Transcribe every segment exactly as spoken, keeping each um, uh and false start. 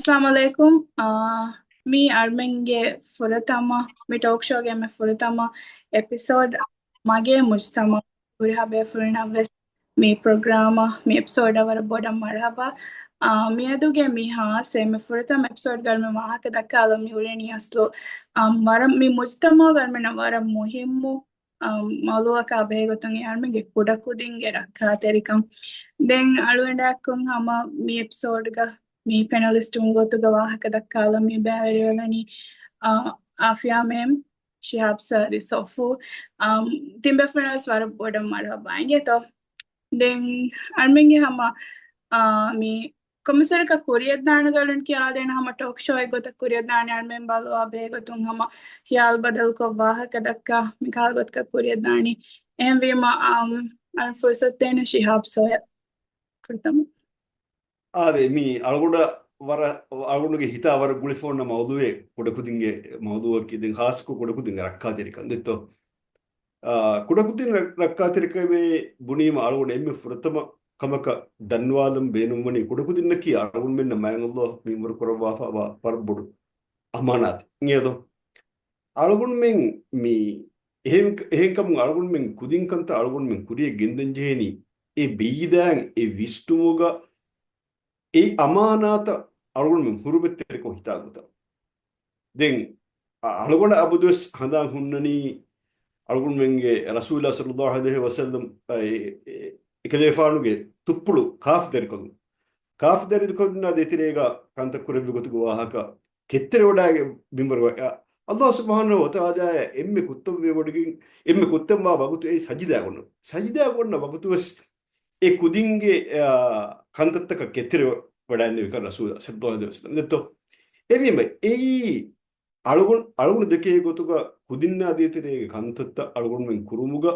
އައްސަލާމު ޢަލައިކުމް. އާ، މީ އަޅުމެންގެ ފުރަތަމަ، މި ޓޯކް ޝޯގެ އެންމެ ފުރަތަމަ އެޕިސޯޑް. މަގޭ މުޖްތަމަޢު ހުރިހާ ބޭފުޅުންނަށްވެސް މި ޕްރޮގްރާމަށް، މި އެޕިސޯޑަށް ވަރަށް ބޮޑަށް މަރުޙަބާ. އާ، މިއަދުގެ މި ހާއްސަ އެންމެ ފުރަތަމަ އެޕިސޯޑްގަ އަޅުމެން ވާހަކަ ދައްކާލަން މި އުޅެނީ އަސްލު، އާ، ވަރަށް މި މުޖްތަމަޢުގަ އަޅުމެންނަށް ވަރަށް މުހިއްމު އަ، މައުޟޫޢަކާ ބެހޭގޮތުން އެ އަޅުމެންގެ ކުޑަކުދިންގެ ރައްކާތެރިކަން. ދެން އަޅުގަނޑާއެކު ހަމަ މި އެޕިސޯޑްގަ މި ޕެނަލިސްޓުން ގޮތުގަ ވާހަކަ ދައްކާލަން މި ބައިވެރިވެލަނީ، އަ، އާފިޔާ މޭމް، ޝިހާބް ސާރި، ސޮފޫ، އަ، ތިން ބޭފުޅުންނަށް ވެސް ވަރަށް ބޮޑަށް މަރުޙަބާ އިނގޭތޯ. ދެން އަޅުމެންގެ ހަމަ، އަ، މި ކޮންމެސްވަރަކަށް ކުރިއަށްދާނެ ގޮތުން ކިޔާދޭނެ ހަމަ ޓޯކް ޝޯއެއް ގޮތަށް ކުރިއަށްދާނެ އަޅުމެން ބައްލަވާ ބެހޭގޮތުން ހަމަ ޚިޔާލު ބަދަލުކޮށް ވާހަކަ ދައްކާ މިކަހަލަ ގޮތަކަށް ކުރިއަށްދާނީ. އެހެންވީމަ، އާ، އަޅުން ފުރުސަތު ދޭނެ ޝިހާބް ސޯޔަށް ފުރަތަމަ. އާދެ، މީ އަޅުގަނޑަށް ވަރަށް، އަޅުގަނޑުގެ ހިތާ ވަރަށް ގުޅިފަ އޮންނަ މައުޟޫޢެއް ކުޑަކުދިންގެ މައުޟޫޢަކީ. ދެން ޚާއްޞަކޮށް ކުޑަކުދިންގެ ރައްކާތެރިކަން ދެއްތޯ. އާ، ކުޑަކުދިން ރައް-، ރައްކާތެރިކަމޭ ބުނީމަ އަޅުގަނޑު އެންމެ ފުރަތަމަ ކަމަކަށް ދަންނަވާލަން ބޭނުންވަނީ ކުޑަކުދިންނަކީ އަޅުގަނޑުމެންނަށް މާތް ﷲ މިންވަރު ކުރައްވާފައިވާ ވަރަށް ބޮޑު އަމާނާތެއް އިނގޭތޯ. އަޅުގަނޑުމެން މި އެހެން، އެހެންކަމުން އަޅުގަނޑުމެން ކުދިން ކަންތައް އަޅުގަނޑުމެން ކުރިޔަށް ގެންދަން ޖެހޭނީ އެ ބެއްލި ދާން އެ ވިސްނުމުގަ އެ އަމާނާތަށް އަޅުގަނޑުމެން ހުރުމަތްތެރިކޮށް ހިތާ ގޮތަށް. ދެން އަ-، އަޅުގަނޑަށް އަބަދުވެސް ހަނދާން ހުންނަނީ އަޅުގަނޑުމެންގެ ރަސޫލާ ޞައްލައްލާހު ޢަލައިހި ވަސައްލަމް، އެ، އެ، އެކަލޭފާނުގެ ތުއްޕުޅު ކާފަތެރިކޮށް، ކާފަތެރިކޮށް ދެތެރޭގަ ކަންތައް ކުރެއްވި ގޮތުގެ ވާހަކަ ކެތްތެރިވަޑައިގެން މިންވަރު، އަ، ﷲ ސުބްޙާނަހޫ ވަތަޢާލާއަށް އެންމެ ކުއްތަންވެވޮޑިގެން، އެންމެ ކުއްތަންވާ ވަގުތު އެއީ ސަޖިދާ ކުރުން. ސަޖިދާ ކުރަން ވަގުތުވެސް އެ ކުދިންގެ، އާ، ކަންތައްތަކަށް ކެތްތެރިވަޑައިގެންނެވި ކަން ރަސޫލާ ޞައްލައްލާހު ޢަލައިހި ވަސައްލަމް ދެއްތޯ. އެހެންވީމަ އެއީ އަޅުގަނޑު، އަޅުގަނޑު ދެކޭ ގޮތުގަ ކުދިންނާ ދޭތެރޭގެ ކަންތައްތައް އަޅުގަނޑުމެން ކުރުމުގަ،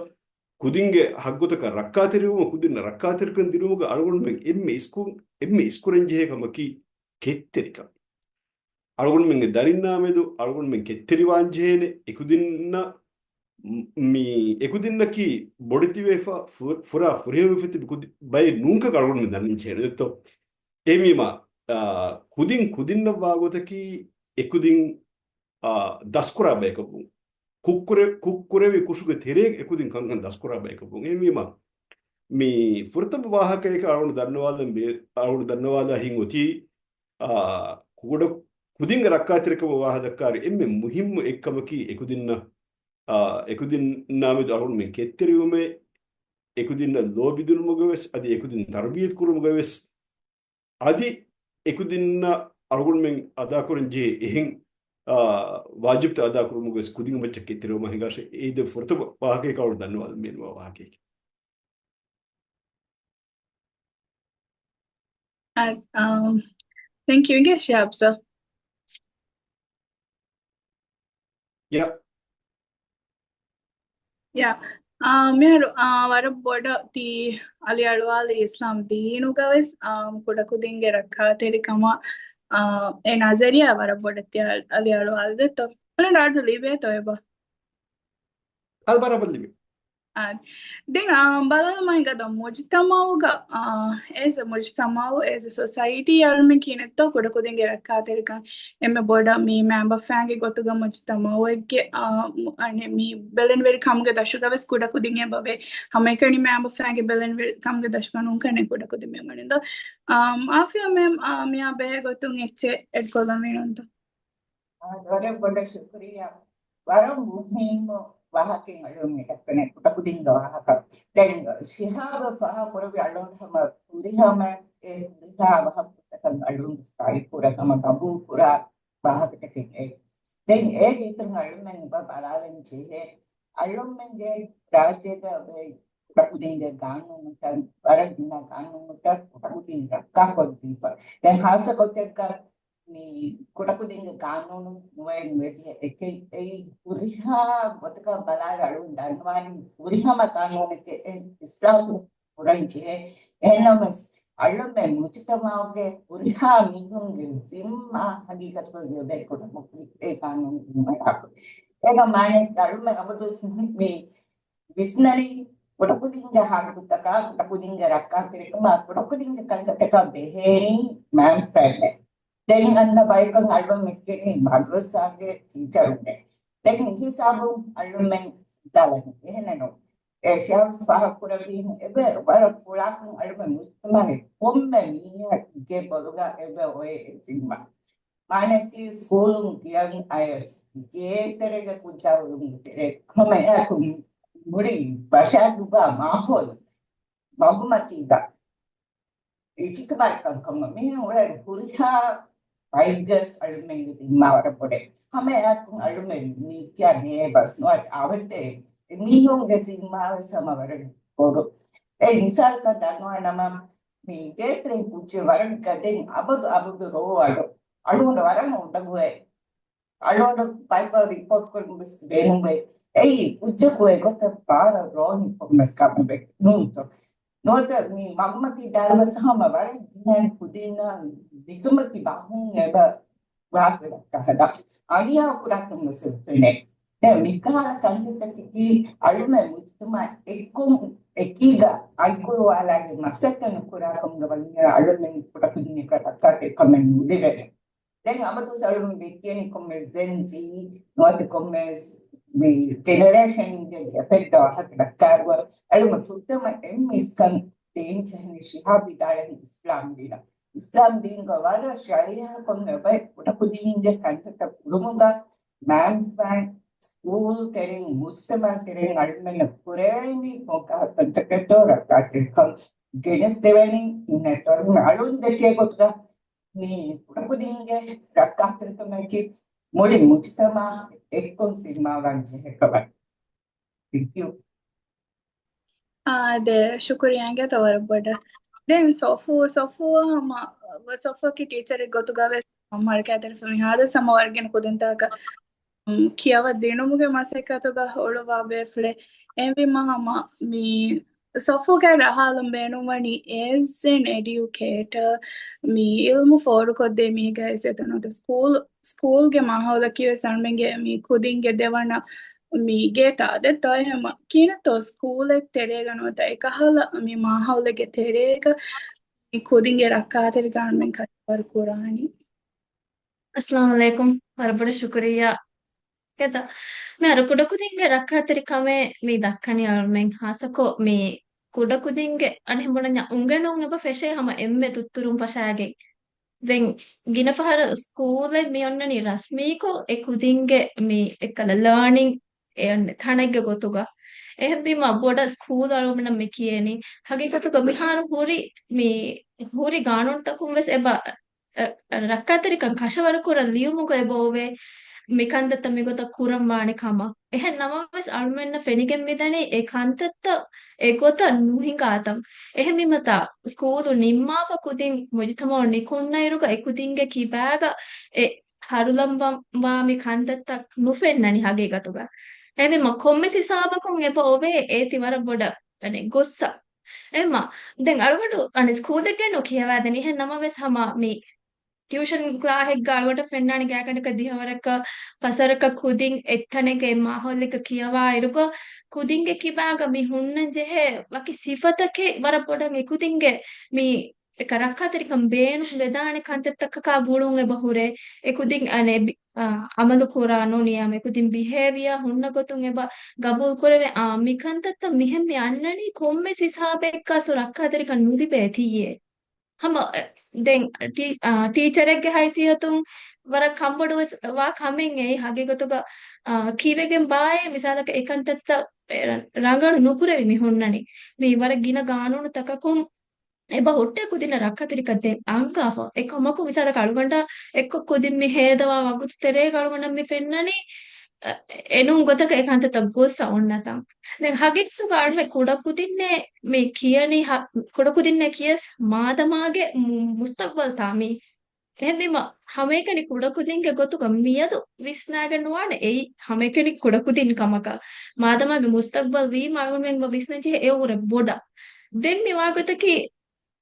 ކުދިންގެ ހައްގުތަކަށް ރައްކާތެރިވުމަށް، ކުދިންނަށް ރައްކާތެރިކަން ދިނުމުގަ އަޅުގަނޑުމެން އެންމެ އިސްކު-، އެންމެ އިސްކުރަން ޖެހޭ ކަމަކީ ކެތްތެރިކަން. އަޅުގަނޑުމެންގެ ދަރިންނާމެދު އަޅުގަނޑުމެން ކެތްތެރިވާން ޖެހޭނެ. އެކުދިންނަށް މި-، މި އެކުދިންނަކީ ބޮޑެތިވެފަ، ފު-، ފުރާ ފުރިހަމަވެފަ ތިބި ކުދި-، ބައެއް ނޫންކަން އަޅުގަނޑުމެން ދަންނަން ޖެހޭނެ ދެއްތޯ. އެހެންވީމަ، އާ، ކުދިން ކުދިންނަށް ވާގޮތަކީ އެކުދިން، އާ، ދަސްކުރާ ބަޔަކަށްވުން. ކުށްކުރެ-، ކުށްކުރެވި ކުށުގެ ތެރޭގަ އެކުދިން ކަންކަން ދަސްކުރާ ބަޔަކަށްވުން. އެހެންވީމަ، މި ފުރަތަމަ ވާހަކަޔަކަށް އަޅުގަނޑު ދަންނަވާލަން ބޭ-، އަޅުގަނޑު ދަންނަވާލާ ހިތް އޮތީ، އާ، ކުޑަ-، ކުދިންގެ ރައްކާތެރިކަމަށް ވާހަކަ ދައްކާއިރު އެންމެ މުހިއްމު އެއްކަމަކީ އެކުދިންނަށް، އާ، އެކުދިންނާމެދު އަޅުގަނޑުމެން ކެތްތެރިވުމެއް، އެކުދިންނަށް ލޯބިދިނުމުގަވެސް، އަދި އެކުދިން ތަރުބިޔަތު ކުރުމުގަވެސް، އަދި އެކުދިންނަށް އަޅުގަނޑުމެން އަދާކުރަން ޖެހޭ އެހެން، އާ، ވާޖިބްތައް އަދާކުރުމުގަވެސް ކުދިން މައްޗަށް ކެތްތެރިވުމަށް ހިނގާށޭ. އެއީ ދެން ފުރަތަމަ ވާހަކައެއް އަޅުގަނޑު ދަންނަވާލަން ބޭނުންވާ ވާހަކައެކޭ. އަ، އާ، ތެންކް ޔޫ އިނގޭ ޝިހާބް ސާ. ޔާ. ޔާ. އާ، މިހާރު، އާ، ވަރަށް ބޮޑަށް ތި އަލިއަޅުވާލި އިސްލާމް ދީނުގަވެސް، އާ، ކުޑަކުދިންގެ ރައްކާތެރިކަމަށް، އާ، އެ ނަޒަރިއާ ވަރަށް ބޮޑަށް ތި އަލިއަޅުވާލި ދެއްތޯ. އަޅުގަނޑަށް އަޑު ލިބޭތޯ އެބަ؟ އަދި ބަރާބަރަށް ލިބޭ. އާ، ދެން، އާ، ބަލާލަމާ ހިނގާ ދޯ މުޖުތަމަޢުގަ، އާ، އޭޒް އެ މުޖުތަމަޢު، އޭޒް އެ ސޮސައިޓީ އަޅުމެން ކިހިނެއްތޯ ކުޑަކުދިންގެ ރައްކާތެރިކަން އެންމެ ބޮޑަށް މި މައިންބަފައިންގެ ގޮތުގަ މުޖުތަމަޢުއެއްގެ، އާ، މު-، އަނެއް މި ބެލެނިވެރި ކަމުގެ ދަށުގަވެސް ކުޑަކުދިން އެބަވޭ. ހަމައެކަނި މައިންބަފައިންގެ ބެލެނިވެރި ކަމުގެ ދަށުގަ ނޫންކަން ކުޑަކުދިން މި އުޅެނީ ދޯ. އާ، އާފިޔާ މޭމް، އާ، މިއާ ބެހޭ ގޮތުން އެއްޗެއް އެޑްކޮށްލަން ވީނުންތޯ؟ އާ، ވަރަށް ބޮޑަށް ޝުކުރިއްޔާ. ވަރަށް މުހިއްމު ވާހަކައެއް އަޅުގަނޑު މި ދައްކަނީ ކުޑަކުދިންގެ ވާހަކަ. ދެން ޝިހާބު ފާހަގަކުރެއްވި އަޅުގަނޑު ހަމަ ފުރިހަމަ އެ ހުރިހާ ވާހަކަތަކަށް އަޅުގަނޑު ސައި ކުރަ ހަމަ ގަބޫލު ކުރާ ވާހަކަތަކެއް އެ. ދެން އޭގެ އިތުރުން އަޅުގަނޑު އެބަ ބަލާލަން ޖެހޭ އަޅުގަނޑުމެންގެ ރާއްޖޭގަ އޮތް ކުޑަކުދިންގެ ގާނޫނުތައް، ވަރަށް ގިނަ ގާނޫނުތައް ކުޑަކުދިން ރައްކާކޮށްދީފަ. ދެން ހާއްސަ ގޮތެއްގަ މި ކުޑަކުދިންގެ ގާނޫނު ނުވައެއް ނުވެދިޔަ އެކެއް. އެއީ ހުރިހާ ގޮތަކަށް ބަލާއިރު އަޅުގަނޑު ދަންނަވާނީ ހުރިހަމަ ގާނޫނެކޭ އެ އިސްލާހު ކުރަން ޖެހޭ. އެހެންނަމަވެސް އަޅުމެން މުޖުތަމަޢުގެ ހުރިހާ މީހުންގެ ޒިންމާ ހަގީގަތުގައި އެބައި ކުޑަކުދިން އެ ގާނޫނު ބުނެފަ. އޭގެ މާނަ އަޅުމެން އަބަދުވެސް މި ވިސްނަނީ ކުޑަކުދިންގެ ހައްގުތަކާ، ކުޑަކުދިންގެ ރައްކާތެރިކަމާ، ކުޑަކުދިންގެ ކަންތައްތަކާ ބެހޭނީ މައިންބަފައިންނޭ. ދެން އަންނަ ބަޔަކަށް އަޅުގަނޑު އެއްކެނީ މަދްރަސާގެ ޓީޗަރުންނޭ. ދެން ހިސާބުން އަޅުމެން ދާލަނީ އެހެނެއް ނޫން. އެ ޝާހުސް ފާހަގަކުރެއްވީ އެބަ ވަރަށް ފުޅާކުން އަޅުމެން މުޖްތަމަޢުގެ ކޮންމެ މީހެއްގެ ބޮލުގަ އެބަ އޮތް ޒިންމާ. މާނައަކީ ސްކޫލުން ކިޔަން އަޔަސް ގޭތެރޭގަ ކުއްޖާވަރުން ތެރޭ ހަމަ އެއަކު މުޅި ބަށާގުގަ މާހައުލު މަގުމަތީގަ އިޖްތިމާޢީ ކަންކަމަށް މިހެން އުޅޭ ހުރިހާ ބައެއްގަސް އަޅުމެންގެ ޒިންމާ ވަރަށް ބޮޑޭ. ހަމަ އެއަކުން އަޅުމެން މީ ކިޔާ ނޭބަސް ނުވަތަ އަވަށްޓެރި އެ މީހުންގެ ޒިންމާވެސް ހަމަ ވަރަށް ބޮޑު. އެ މިސާލަކަށް ދަންނަވާނަމަ، މި ގޭތެރެއިން ކުއްޖެއް ވަރަށް ގަދައިން އަބަދު އަބަދު ރޯ އަޑު އަޅުގަނޑު ވަރަށް އުނދަގޫވޭ. އަޅުގަނޑު ބައިބަލް ރިޕޯޓް ކުރުން ވެސް ބޭނުންވޭ. އެއީ ކުއްޖަކު އެގޮތަށް ބާރަށް ރޯ ހިއްޕުމަސް ކަމެއް ނޫންތޯ. ނުވަތަ މި މަގުމަތީ ދާލުވެސް ހަމަ ވަރަށް ގިނަ ކުދިންނަށް ނިކުމެތި ބަހުން އެބަ ވާހަކަ ދައްކާ ހަދާ އަނިޔާ ކުރާކަން ވެސް ފެނޭ. ދެން މިކަހަލަ ކަންތައްތަކަކީ އަޅުމެން މުޖްތަމަޢު އެއްކޮށް އެކީގަ އަތްގުޅުވާލާގެން މަސައްކަތް ނުކުރާކަމުގަ ވަންޏާ އަޅުމެން ކުޑަކުދިންނަކަށް ރައްކާތެރިކަމެއް ނުލިބެނެ. ދެން އަބަދުވެސް އަޅުގަނޑު ދެއްކޭނީ ކޮންމެސް ޖެން ޒީ ނުވަތަ ކޮންމެސް މި ޖެނެރޭޝަންގެ ގެޕެއްގަ ވާހަކަ ދައްކާއިރު އަޅުގަނޑު ފުރަތަމަ އެންމެ އިސްކަން ދޭން ޖެހެނީ ޝިހާބް ވިދާޅުވި އިސްލާމް ދީނަށް. އިސްލާމް ދީންގަ ވަރަށް ޝަރީޢަތް ކޮންމެ ބައެއް ކުޑަކުދިންގެ ކަންތައްތައް ކުރުމުގަ މައިންފައިން ސްކޫލް ތެރެއިން މުޖްތަމަޢު ތެރެއިން އަޅުމެންނަށް ކުރެވޭނީ ކޮންކަހަލަ ކަންތަކެއްތޯ ރައްކާތެރިކަން ގެނެސްދެވޭނީ އިންނަތޯ. އަޅުން ދެކޭ ގޮތުގަ މި ކުޑަކުދިންގެ ރައްކާތެރިކަމަކީ މުޅި މުޖްތަމަޢަށް އެއްކޮށް ޒިންމާވާން ޖެހޭ ކަމަށް. ތެންކް ޔޫ. އާދެ، ޝުކުރިއްޔާ އިނގޭތޯ ވަރަށް ބޮޑަށް. ދެން ސޮފޫ، ސޮފޫ ހަމަ، ސޮފޫއަކީ ޓީޗަރެއް ގޮތުގަ ވެސް މަރުކައިތެރިފަ މިހާރު ސަމަ ވަރުގެން ކުދިންތަކަށް ކިޔަވަ ދިނުމުގެ މަސައްކަތުގަ އުޅުއްވާ ބޭފުޅެއް. އެހެންވީމަ ހަމަ މި ސޮފޫގެ ރަހާލުން ބޭނުންވަނީ އޭޒް އެން އެޑިއުކޭޓަ މި އިލްމު ފޯރުކޮށްދޭ މީގަ އެއް ސެތަނުތަ ސްކޫލް، ސްކޫލްގެ މާހައުލަކީ ވެސް އަޅުމެންގެ މި ކުދިންގެ ދެވަނަ މި ގޭޓާ ދެއްތޯ އެހެމަ ކިނަތޯ ސްކޫލެއް ތެރޭގަ ނުވަތަ އެކަހަލަ މި މާހައުލެއްގެ ތެރޭގަ މި ކުދިންގެ ރައްކާތެރި ގާންމެން ކަށަވަރު ކުރާނީ. އައްސަލާމު ޢަލައިކުމް. ވަރަށް ބޮޑަށް ޝުކުރިއްޔާ. ކެތަ، މި އަރު ކުޑަކުދިންގެ ރައްކާތެރި ކަމެއް މި ދައްކަނީ އަޅުމެން ހާސަކޮށް މި ކުޑަކުދިންގެ އަނެއް ބުނަންޏާ އުނގެނުން އެބަ ފެށޭ ހަމަ އެންމެ ދުއްތުރުން ފަށާގެން. ދެން ގިނަ ފަހަރަށް ސްކޫލެއް މި އޮންނަނީ ރަސްމީކޮށް އެ ކުދިންގެ މި އެއްކަލަ ލާނިން އެ ތަނެއްގެ ގޮތުގަ. އެހެންވީމަ ބޮޑަށް ސްކޫލް އަޅުގަނޑަށް މި ކިޔޭނީ. ހަގީގަތުގަ މިހާރު ހުރި މި ހުރި ގާނޫނުތަކުން ވެސް އެބަ އަ، ރައްކާތެރިކަން ކަށަވަރުކުރަން ލިޔުމުގަ އެބަ އޮވޭ މި ކަންތައްތައް މިގޮތަށް ކުރަން ވާނެ ކަމަށް. އެހެން ނަމަވެސް އަޅުމެންނަށް ފެނިގެން މިދަނީ އެ ކަންތައްތައް އެ ގޮތަށް ނުހިނގާތަން. އެހެންވީމަތާ ސްކޫލު ނިންމާފަ ކުދިން މުޖުތަމަޢު ނިކުންނައިރުގަ އެ ކުދިންގެ ކިބާގަ އެ ހަރުލަންވަން ވާ މި ކަންތައްތައް ނުފެންނަނީ ހަގީގަތުގަ. އެހެންވީމަ ކޮންމެސް ހިސާބަކުން އެބަ އޮވޭ އޭތި ވަރަށް ބޮޑަށް އަނެއް ގޮއްސަ. އެމަ، ދެން އަޅުގަނޑު އަނެއް ސްކޫލެއްގައި ނުކިޔަވާދެނީ. އެހެން ނަމަވެސް ހަމަ މި ޓިއުޝަން ކްލާހެއްގަ އަޅުގަނޑަށް ފެންނާނެ ގާތްގަނޑަކަށް ދިހަވަރަކަށް ފަސްވަރަކަށް ކުދިން އެއްތަނެއްގަ އެއް މާހައުލެއްގަ ކިޔަވާއިރުގަ ކުދިންގެ ކިބާގަ މި ހުންނަން ޖެހޭ ވަކި ސިފަތަކެއް ވަރަށް ބޮޑަށް އެކުދިންގެ މި އެކަ ރައްކާތެރިކަން ބޭނުން ވެދާނެ ކަންތައްތަކަކާ ގުޅުން އެބަ ހުރޭ. އެކުދިން އަނެ ބި-، އާ، އަމަލު ކުރާ ނޫނިޔާމަ އެކުދިން ބިހޭވިއާ ހުންނަ ގޮތުން އެބަ ގަބޫލު ކުރެވޭ. އާ، މި ކަންތައްތައް މިހެން މި އަންނަނީ ކޮންމެސް ހިސާބެއްގަ ސު ރައްކާތެރިކަން ނުލިބޭ ތިއްޔޭ. ހަމަ، އެ، ދެން ޓީ-، އާ، ޓީޗަރެއްގެ ހައިސިއްޔަތުން ވަރަށް ކަންބޮޑުވެސް ވާ ކަމެއް އެއީ ހަގީގަތުގަ، އާ، ކީއްވެގެން ބާއޭ މިސާލަކަށް އެ ކަންތައްތައް ރަ-، ރަނގަޅު ނުކުރެވި މި ހުންނަނީ. މި ވަރަށް ގިނަ ގާނޫނު ތަކަކުން އެބަ ހުއްޓޭ ކުދިންނަށް ރައްކާތެރިކަން ދެން އަންގާފަ. އެކަމަކު މިސާލަކަށް އަޅުގަނޑާ އެއްކޮށް ކުދިން މި ހޭދަވާ ވަގުތު ތެރޭގަ އަޅުގަނޑަށް މި ފެންނަނީ، އެ، އެނޫން ގޮތަކަށް އެ ކަންތައްތައް ގޮއްސަ އޮންނަތަން. ދެން ހަގީގަތުގަ އަޅުގަނޑު ކުޑަކުދިންނޭ މި ކިޔަނީ ހަ-، ކުޑަކުދިންނޭ ކިޔަސް މާދަމާގެ މު-، މުސްތަގްބަލްތާ މީ. އެހެންވީމަ، ހަމައެކަނި ކުޑަކުދިންގެ ގޮތުގަ މިއަދު ވިސްނާގެން ނުވާނެ އެއީ ހަމައެކަނި ކުޑަކުދިން ކަމަކަށް. މާދަމާގެ މުސްތަގްބަލް ވީމަ އަޅުގަނޑުމެން ވިސްނަން ޖެހޭ އެ އުރެ ބޮޑަށް. ދެން މި ވާގޮތަކީ،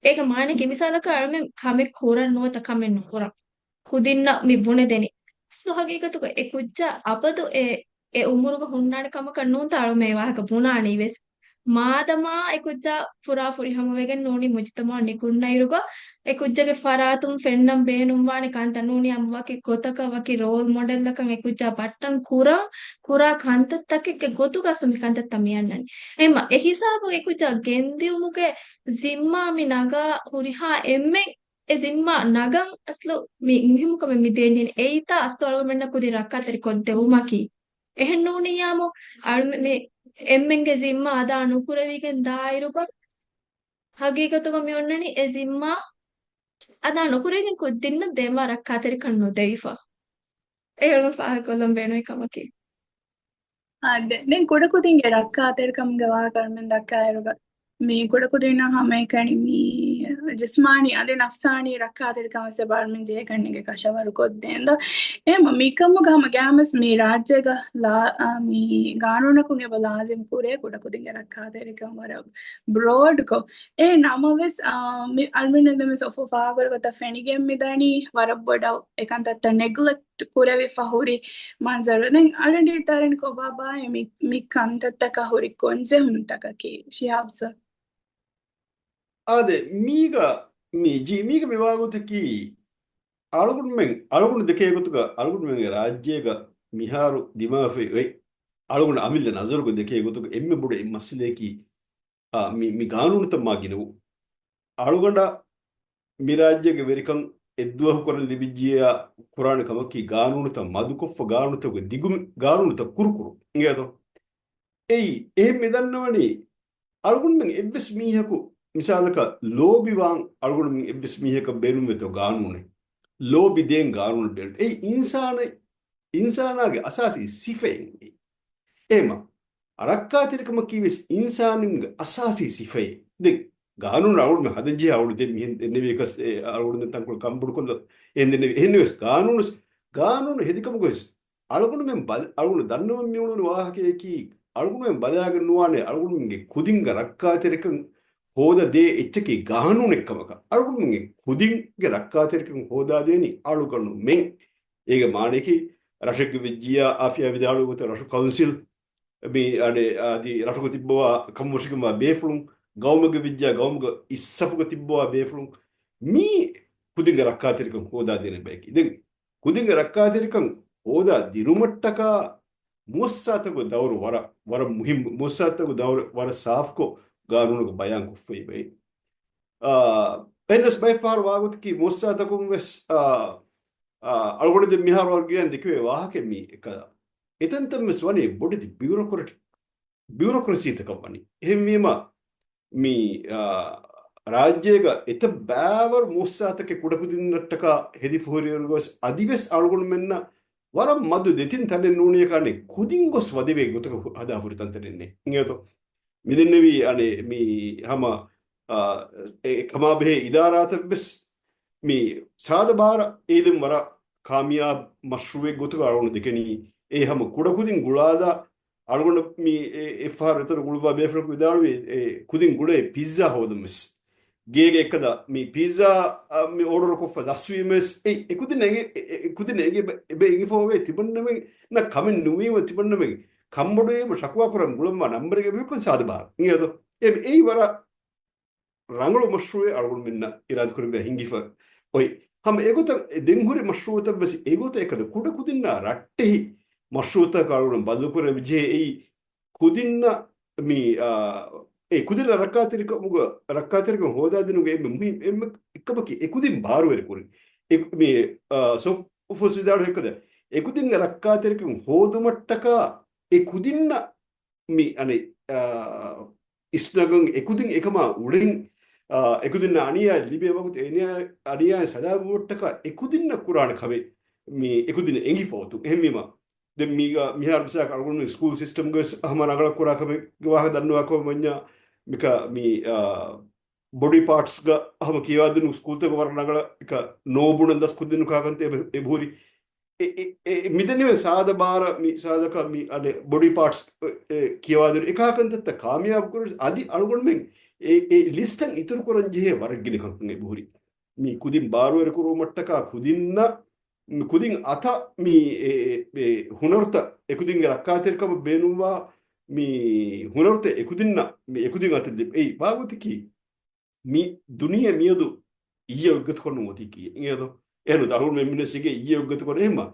އޭގެ މާނައަކީ މިސާލަކަށް އަޅުމެން ކަމެއް ކުރަން ނުވަތަ ކަމެއް ނުކުރަން. ކުދިންނަށް މި ބުނެދެނީ. އަސްލު ހަގީގަތުގަ އެ ކުއްޖާ އަބަދު އެ، އެ އުމުރުގަ ހުންނާނެ ކަމަކަށް ނޫންތަ އަޅުމެން އެ ވާހަކަ ބުނާނީ ވެސް. މާދަމާ އެ ކުއްޖާ ފުރާ ފުރިހަމަވެގެން ނޫނީ މުޖުތަމަޢަށް ނިކުންނައިރުގަ، އެ ކުއްޖަގެ ފަރާތުން ފެންނަން ބޭނުންވާނެ ކަންތައް ނޫނީ އަމް ވަކި ގޮތަކަށް ވަކި ރޯލް މޮޑެލްއަކަށް އެ ކުއްޖާ ބައްޓަން ކުރަން، ކުރާ ކަންތައްތަކެއްގެ ގޮތުގަ އަސްލު މި ކަންތައްތައް މި އަންނަނީ. އެހެންމަ އެ ހިސާބުން އެ ކުއްޖާ ގެންދިއުމުގެ ޒިންމާ މި ނަގާ ހުރިހާ އެންމެން އެ ޒިންމާ ނަގަން އަސްލު މި މުހިއްމު ކަމެއް މި ދޭންޖެހޭނީ. އެއީތާ އަސްލު އަޅުގަނޑުމެންނަށް ކުދިން ރައްކާތެރި ކޮށްދެވުމަކީ. އެހެން ނޫނިއްޔާމު އަޅު މި، މި އެންމެންގެ ޒިންމާ އަދާ ނުކުރެވިގެން ދާއިރުގަ، ހަގީގަތުގަ މި އޮންނަނީ އެ ޒިންމާ އަދާ ނުކުރެވިގެން ކުދިންނަށް ދޭންވާ ރައްކާތެރިކަން ނުދެވިފަ. އެ އަޅުގަނޑު ފާހަގަކޮށްލަން ބޭނުންވި ކަމަކީ. އާ، ދެ-، ދެން ކުޑަކުދިންގެ ރައްކާތެރިކަމުގެ ވާހަކަ އަޅުމެން ދައްކާއިރުގަ، މި ކުޑަކުދިންނަށް ހަމައެކަނި މި ޖިސްމާނީ އަދި ނަފްސާނީ ރައްކާތެރިކަމަށް އަޅުމެން ޖެހޭ ކަންނޭނގެ ކަށަވަރު ކޮށްދޭންދޯ. އެހެންމަ މިކަމުގަ ހަމަ ގައިމުވެސް މި ރާއްޖޭގަ ލާ-، އާ، މި ގާނޫނަކުން އެބަ ލާޒިމް ކުރޭ ކުޑަކުދިންގެ ރައްކާތެރިކަން ވަރަށް ބްރޯޑްކޮށް. އެ ނަމަވެސް، އާ، މި އަޅުމެންނަށް ދެންވެސް އުފު ފާހަގަކުރި ގޮތަށް ފެނިގެން މިދަނީ ވަރަށް ބޮޑަށް އެކަންތައްތައް ނެގްލެކްޓް ކުރެވިފަ ހުރި މަންޒަރު. ދެން އަޅުގަނޑު ދަރަނިކޮށް ބާބާއޭ މި، މި ކަންތައްތަކަށް ހުރި ގޮންޖެހުންތަކަކީ، ޝިހާބް ސަރ. އާދެ، މީގަ މި ޖީ، މީގަ މިވާގޮތަކީ، އަޅުގަނޑުމެން، އަޅުގަނޑު ދެކޭ ގޮތުގަ، އަޅުގަނޑުމެންގެ ރާއްޖޭގަ މިހާރު ދިމާވެފައި އޮތް، އަޅުގަނޑު އަމިއްލަ ނަޒަރުގަ ދެކޭ ގޮތުގަ އެންމެ ބޮޑު އެއް މައްސަލަޔަކީ، އާ، މި، މި ގާނޫނުތައް މާ ގިނަވުން. އަޅުގަނޑަށް މި ރާއްޖޭގެ ވެރިކަން އެއްދުވަހު ކުރަން ލިބިއްޖިއްޔާ ކުރާނެ ކަމަކީ ގާނޫނުތައް މަދުކޮށްފަ، ގާނޫނުތަކުގެ ދިގު، ގާނޫނުތައް ކުރުކުރު. އިނގޭތޯ؟ އެއީ، އެހެން މި ދަންނަވަނީ، އަޅުގަނޑުމެން އެއްވެސް މީހަކު، މިސާލަކަށް، ލޯބިވާން އަޅުގަނޑުމެން އެއްވެސް މީހަކަށް ބޭނުންވޭތޯ ގާނޫނެއް؟ ލޯބި ދޭން ގާނޫނެއް ބޭނުން. އެއީ އިންސާނެއް، އިންސާނާގެ އަސާސީ ސިފައެއް. އެހެމަ، ރައްކާތެރިކަމަކީ ވެސް އިންސާނުންގެ އަސާސީ ސިފައެއް. ދެން ގާނޫނު އަޅުގަނޑު ހަދަން ޖެހޭ އަޅުގަނޑު ދެން މިހެން ދެންނެވި އެކަސް، އެ، އަޅުގަނޑު ދެން ތަންކޮޅު ކަންބޮޑުކޮށްލަ އެހެން ދެންނެވި. އެހެންނެވެސް ގާނޫނު، ގާނޫނު ހެދިކަމުގަ ވެސް އަޅުގަނޑުމެން ބަލ-، އަޅުގަނޑު ދަންނަވަން މިއުޅުނު ވާހަކަޔަކީ، އަޅުގަނޑުމެން ބަލާގެން ނުވާނެ އަޅުގަނޑުމެންގެ ކުދިންގެ ރައްކާތެރިކަން ހޯދަދޭ އެއްޗަކީ ގާނޫނެއް ކަމަކަށް. އަޅުގަނޑުމެންގެ ކުދިންގެ ރައްކާތެރިކަން ހޯދާދޭނީ އަޅުގަނޑުމެން. އޭގެ މާނަޔަކީ، ރަށެއްގެ ވެއްޖިއްޔާ އާފިޔާ ވިދާޅުވި ގޮތަށް ރަށު ކައުންސިލް، މި އަނެއް އަދި ރަށުގަ ތިއްބަވާ ކަންބޮޑުވެގެންވާ ބޭފުޅުން، ގައުމެއްގެ ވެއްޖިއްޔާ ގައުމުގަ އިސްސަފުގަ ތިއްބަވާ ބޭފުޅުން، މީ ކުދިންގެ ރައްކާތެރިކަން ހޯދާދޭނެ ބަޔަކީ. ދެން ކުދިންގެ ރައްކާތެރިކަން ހޯދާ ދިނުމަށްޓަކާ މުއައްސަސާތަކުގެ ދައުރު ވަރަށް، ވަރަށް މުހިއްމު. މުއައްސަސާތަކުގެ ދައުރު ވަރަށް ސާފުކޮށް ގާނޫނުގަ ބަޔާން ކޮށްފައި ބައެއް. އާ، އެހެނަސް ބައެއްފަހަރު ވާގޮތަކީ މުއައްސަސާތަކުން ވެސް، އާ، އާ، އަޅުގަނޑު ދެން މިހާރު ވަރަށް ގިނައިން ދެކެވޭ ވާހަކަ މީ އެކަ-، އެތަންތަން ވެސް ވަނީ ބޮޑެތި ބިއުރޮކްރެޓިކް، ބިއުރޮކްރަސީތަކަށް ވަނީ. އެހެންވީމަ، މި، އާ، ރާއްޖޭގަ އެތައް ބައިވަރު މުއައްސަސާތަކެއް ކުޑަކުދިންނަށްޓަކާ ހެދިފަ ހުރިއިރުގަވެސް އަދިވެސް އަޅުގަނޑުމެންނަށް ވަރަށް މަދު ދެތިން ތަނެއް ނޫނީ ކާނެ ކުދިން ގޮސް ވަދެވޭ ގޮތަކަށް ހު-، ހަދާ ހުރި ތަންތަނެއް ނެތް. އިނގޭތޯ؟ މިދެންނެވީ އަނެއް މި ހަމަ، އާ، އެ ކަމާބެހޭ އިދާރާތައްވެސް މި ސާދަ ބާރަށް އެއީ ދެން ވަރަށް ކާމިޔާބު މަޝްރޫއެއް ގޮތުގަ އަޅުގަނޑު ދެކެނީ. އެ ހަމަ ކުޑަކުދިން ގުޅާލާ އަޅުގަނޑު މި އެ-، އެއްފަހަރު އެތަނަށް ގުޅުއްވާ ބޭފުޅަކު ވިދާޅުވި އެ ކުދިން ގުޅޭ ޕިއްޒާ ހޯދަން ވެސް. ގޭގެ އެއްކަލަ މި ޕިއްޒާ، އަ، މި އޯޑަރު ކޮށްފަ ދަސްވީމަ ވެސް އެ-، އެކުދިން އެނގި-، އެ-، އެ-، އެކުދިން އެނގި-، އެބަ އެނގިފަ އޮވޭ ތިމަންނަމެންނަށް ކަމެއް ނުވީމަ ތިމަންނަމެން ކަންބޮޑުވީމަ ޝަކުވާ ކުރަން ގުޅަންވާ ނަމްބަރެއް އެބަހުކަން ސާދަ ބާރު. އިނގޭތޯ؟ އެ-، އެއީ ވަރަށް ރަނގަޅު މަޝްރޫއެއް އަޅުގަނޑުމެންނަށް އިރާދަކުރެއްވިޔާ ހިނގިފަ އޮތް. ހަމަ އެގޮތަށް އެ ދެން ހުރި މަޝްރޫއުތައް ވެސް އެގޮތަށް އެކަދަ ކުޑަ ކުދިންނާ ރައްޓެހި މަޝްރޫއުތަކަށް އަޅުގަނޑު ބަދަލުކުރެވިޖެހޭ. އެއީ ކުދިންނަށް މި، އާ، އެ ކުދިންނަށް ރައްކާތެރިކަމުގަ، ރައްކާތެރިކަން ހޯދާދިނުގެ އެންމެ މުހިން-، އެންމެ އެއްކަމަކީ އެކުދިން ބާރުވެރިކުރި. އެ، މި، އާ، ސޮފް އުފުސް ވިދާޅުވި އެކަދަ އެކުދިންގެ ރައްކާތެރިކަން ހޯދުމަށްޓަކާ އެ ކުދިންނަށް މި އަނެއް، އާ، އިސްނަގަން އެކުދިން އެކަމާ އުޅެން، އާ، އެކުދިންނަށް އަނިޔާ ލިބޭ ވަގުތު އެ އަނިޔާ، އަނިޔާ ސަލާމަތްވުމަށްޓަކާ އެކުދިންނަށް ކުރާނެ ކަމެއް މި އެކުދިން އެނގިފަ އޮތު. އެހެންވީމަ، ދެން މީގަ މިހާރު މިސާލަކަށް އަޅުގަނޑު ސްކޫލް ސިސްޓަމްގަ ވެސް ހަމަ ރަނގަޅަށް ކުރާ ކަމެއްގެ ވާހަކަ ދަންނަވާ ކަމަށް ވަންޏާ މިކަ މި، އާ، ބޮޑީ ޕާޓްސްގަ ހަމަ ކިޔަވާދިނު ސްކޫލްތަކު ވަރަށް ރަނގަޅަށް އެކަ ނޯ ބުނަން ދަސްކޮށްދިނު ކާކަންތަ އެބަ-، އެބަހުރި. އެ، އެ، އެ، މިދެންނެވި ސާދަ ބާރަ މި ސާދަކަ މި އަނެއް ބޮޑީ ޕާޓްސް، އެ، އެ، ކިޔަވާދިނު އެކާކަންތައްތައް ކާމިޔާބު ކުރަން އަދި އަޅުގަނޑުމެން އެ، އެ ލިސްޓަށް އިތުރު ކުރަން ޖެހޭ ވަރަށް ގިނަ ކަންކަން އެބަހުރި. މި ކުދިން ބާރުވެރި ކުރުވުމަށްޓަކާ ކުދިންނަށް މި ކުދިން އަތަށް މި އެ، އެ، އެ ހުނަރުތައް އެކުދިންގެ ރައްކާތެރިކަމަށް ބޭނުންވާ މި ހުނަރުތައް އެކުދިންނަށް މި އެކުދިން އަތެއް ލިބޭ. އެއީ ވާގޮތަކީ މި ދުނިޔެ މިއަދު އިއްޔެ އޮތްގޮތަކަށް ނުވަތީކީ. އިނގޭތޯ؟ އެހެން އަޅުގަނޑު މެން މިނެސްގެ އިއްޔެ އޮތްގޮތަކަށް އެހެމަ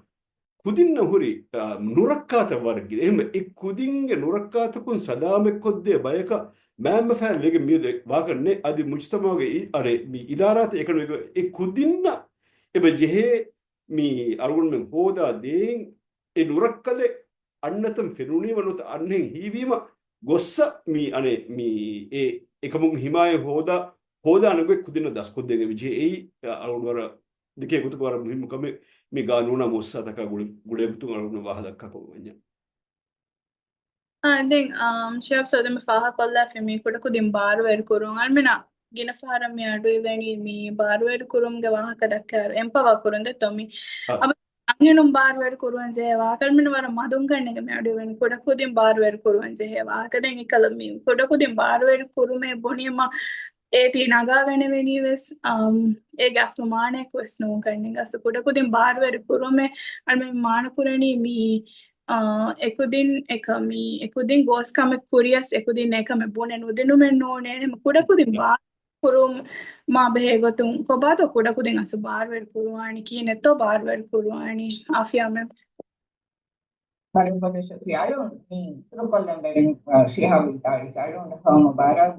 ކުދިންނަށް ހުރި، އާ، ނުރައްކާތައް ވަރަށް ގިނަ. އެހެމަ އެ ކުދިންގެ ނުރައްކާތަކުން ސަލާމަތްކޮށްދޭ ބަޔަކަށް މާތް ބަފައިން ވެގެން މިއަދު ވާކަށް ނެތް. އަދި މުޖްތަމަޢުގެ އި-، އަނެއް މި އިދާރާތައް އެކަނި ވެގެން އެ ކުދިންނަށް އެބަ ޖެހޭ މި އަޅުގަނޑުމެން ހޯދާ ދޭން އެ ނުރައްކަލެއް އަންނަތަން ފެނުނީމަ ނުވަތަ އަންހެން ހީވީމަ ގޮއްސަ މި އަނެއް މި އެ އެކަމުން ހިމާޔަތް ހޯދާ، ހޯދާނެ ގޮތް ކުދިންނަށް ދަސްކޮށްދޭން އެބަޖެހޭ. އެއީ އަޅުގަނޑު ވަރަށް ދެކޭ ގޮތަކަށް ވަރަށް މުހިއްމު ކަމެއް މި ގާނޫނާ މުއައްސަސާތަކާ ގުޅި، ގުޅޭ ގޮތުން އަޅުގަނޑު ވާހަކަ ދައްކާ ކަމަށް ވަންޏާ. އާ، ދެން، އާ، ޝިހާބް ސަރު ދެން ފާހަގަކޮށްލާފި މި ކުޑަކުދިން ބާރުވެރި ކުރުން އަޅުމެންނަށް ގިނަ ފަހަރަށް މި އަޑު އިވެނީ މި ބާރުވެރި ކުރުމުގެ ވާހަކަ ދައްކާއިރު އެމްޕަވާ ކުރުން ދެއްތޯ މި. އާ. އަންހެނުން ބާރުވެރި ކުރުވަން ޖެހޭ ވާހަކަ އަޅުމެން ވަރަށް މަދުން ކަންނޭނގެ މި އަޑު އިވެނީ ކުޑަކުދިން ބާރުވެރި ކުރުވަން ޖެހޭ ވާހަކަ. ދެން އެކަލަ މި ކުޑަކުދިން ބާރުވެރި ކުރުމޭ ބުނީމަ އޭތި ނަގާގަނެވެނީ ވެސް، އަމް، އޭގެ އަސްލު މާނައަކު ވެސް ނޫން ކަންނޭނގެ. އަސްލު ކުޑަކުދިން ބާރުވެރި ކުރުމޭ އަޅުމެން މާނަ ކުރަނީ މި، އާ، އެކުދިން އެކަ-، މި އެކުދިން ގޯސް ކަމެއް ކުރިޔަސް އެކުދިން އެކަމެއް ބުނެ ނުދިނުމެއް ނޫނޭ. އެހެން ކުޑަކުދިން ބާ ކުރުމާ ބެހޭ ގޮތުން ކޮބާތޯ ކުޑަކުދިން އަސްލު ބާރުވެރި ކުރުވާނީ؟ ކިހިނެއްތޯ ބާރުވެރި ކުރުވާނީ؟ އާފިޔާ މެމް. ބަރަށް ބޮޑަށް ޝުކުރިއްޔާ. އަޅުން މި އިތުރުކޮށްލަން ވެގެން، އާ، ޝިހާބު ވިދާޅުވި އަޅުން ހަމަ ބާރަށް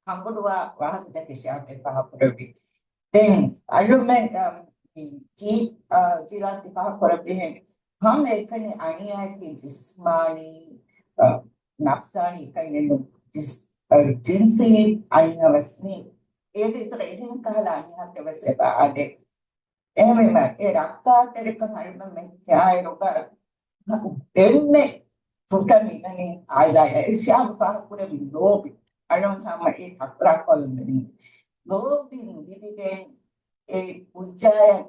ހަނގުޑުވާ ވާހަކަތަކެއް ޝިހާބް ފާހަގަކުރެއްވި. ދެން އަޅުމެން، އާ، މި ޖީ، އާ، ޖީލާން ފާހަގަކުރެއްވިހެން ހަމައެކަނި އަނިޔާއަކީ ޖިސްމާނީ، އާ، ނަފްސާނީ ކަންނެއްނު، ޖިސް-، އަ، ޖިންސީ އަނިޔާވެސް މި އޭގެ އިތުރަށް އެހެން ކަހަލަ އަނިޔާއެއް ވެސް އެބަ އާދޭ. އެހެންވީމަ އެ ރައްކާތެރިކަން އަޅުމެން ކިޔާއިރުގަ އެންމެ ފުޓަށް މިދަނީ އާއިލާއަށް އެ ޝިހާބު ފާހަގަކުރެއްވި ލޯބި. އަޅުން ހަމަ އެ ތަކުރާރުކޮށްލަން ދެނީ. ލޯބި ނުލިބިގެން އެ ކުއްޖާއަށް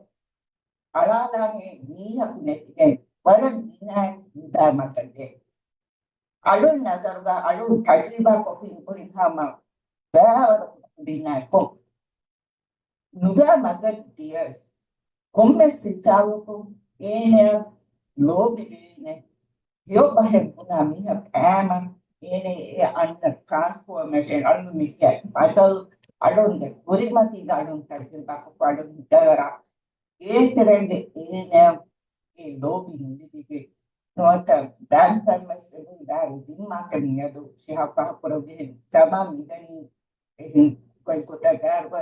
އަޅާލާނެ މީހަކު ނެތިގެން ވަރަށް ގިނަ ނުބައި މަތަލެއް. އަޅުން ނަޒަރުގަ އަޅުން ތަޖުރިބާ ކޮށްފިން ކުރިން ހަމަ ބައިވަރު ކުޑަކުދިންނާއެކު ނުބައި މަގަށް ދިޔަސް ކޮންމެސް ހިސާބަކުން އޭނައަށް ލޯބިވީނެ. ހެޔޮ ބަހެއް ބުނާ މީހަކު އައިމަ އޭނަ އެ އަންނަ ޓްރާންސްފޯމޭޝަން އަޅުން މި ކިޔަ ބަދަލު އަޅުންގެ ކުރިމަތީގަ އަޅުން ތަޖުރިބާކޮށް އަޅުން ހިތަށް އަރާ އޭތެރޭގެ އޭނަ އެ ލޯބި ނުލިބިގެ ނުވަތަ ބައިން ފަރުމަސް އެބަ ދާއިރު ޒިންމާކަށް މިއަދު ޝިހާބް ފާހަގަކުރެއްވިހެން ޒަމާން މިދަނީ އެހެން ގޮތްގޮތަށް ދާއިރުގަ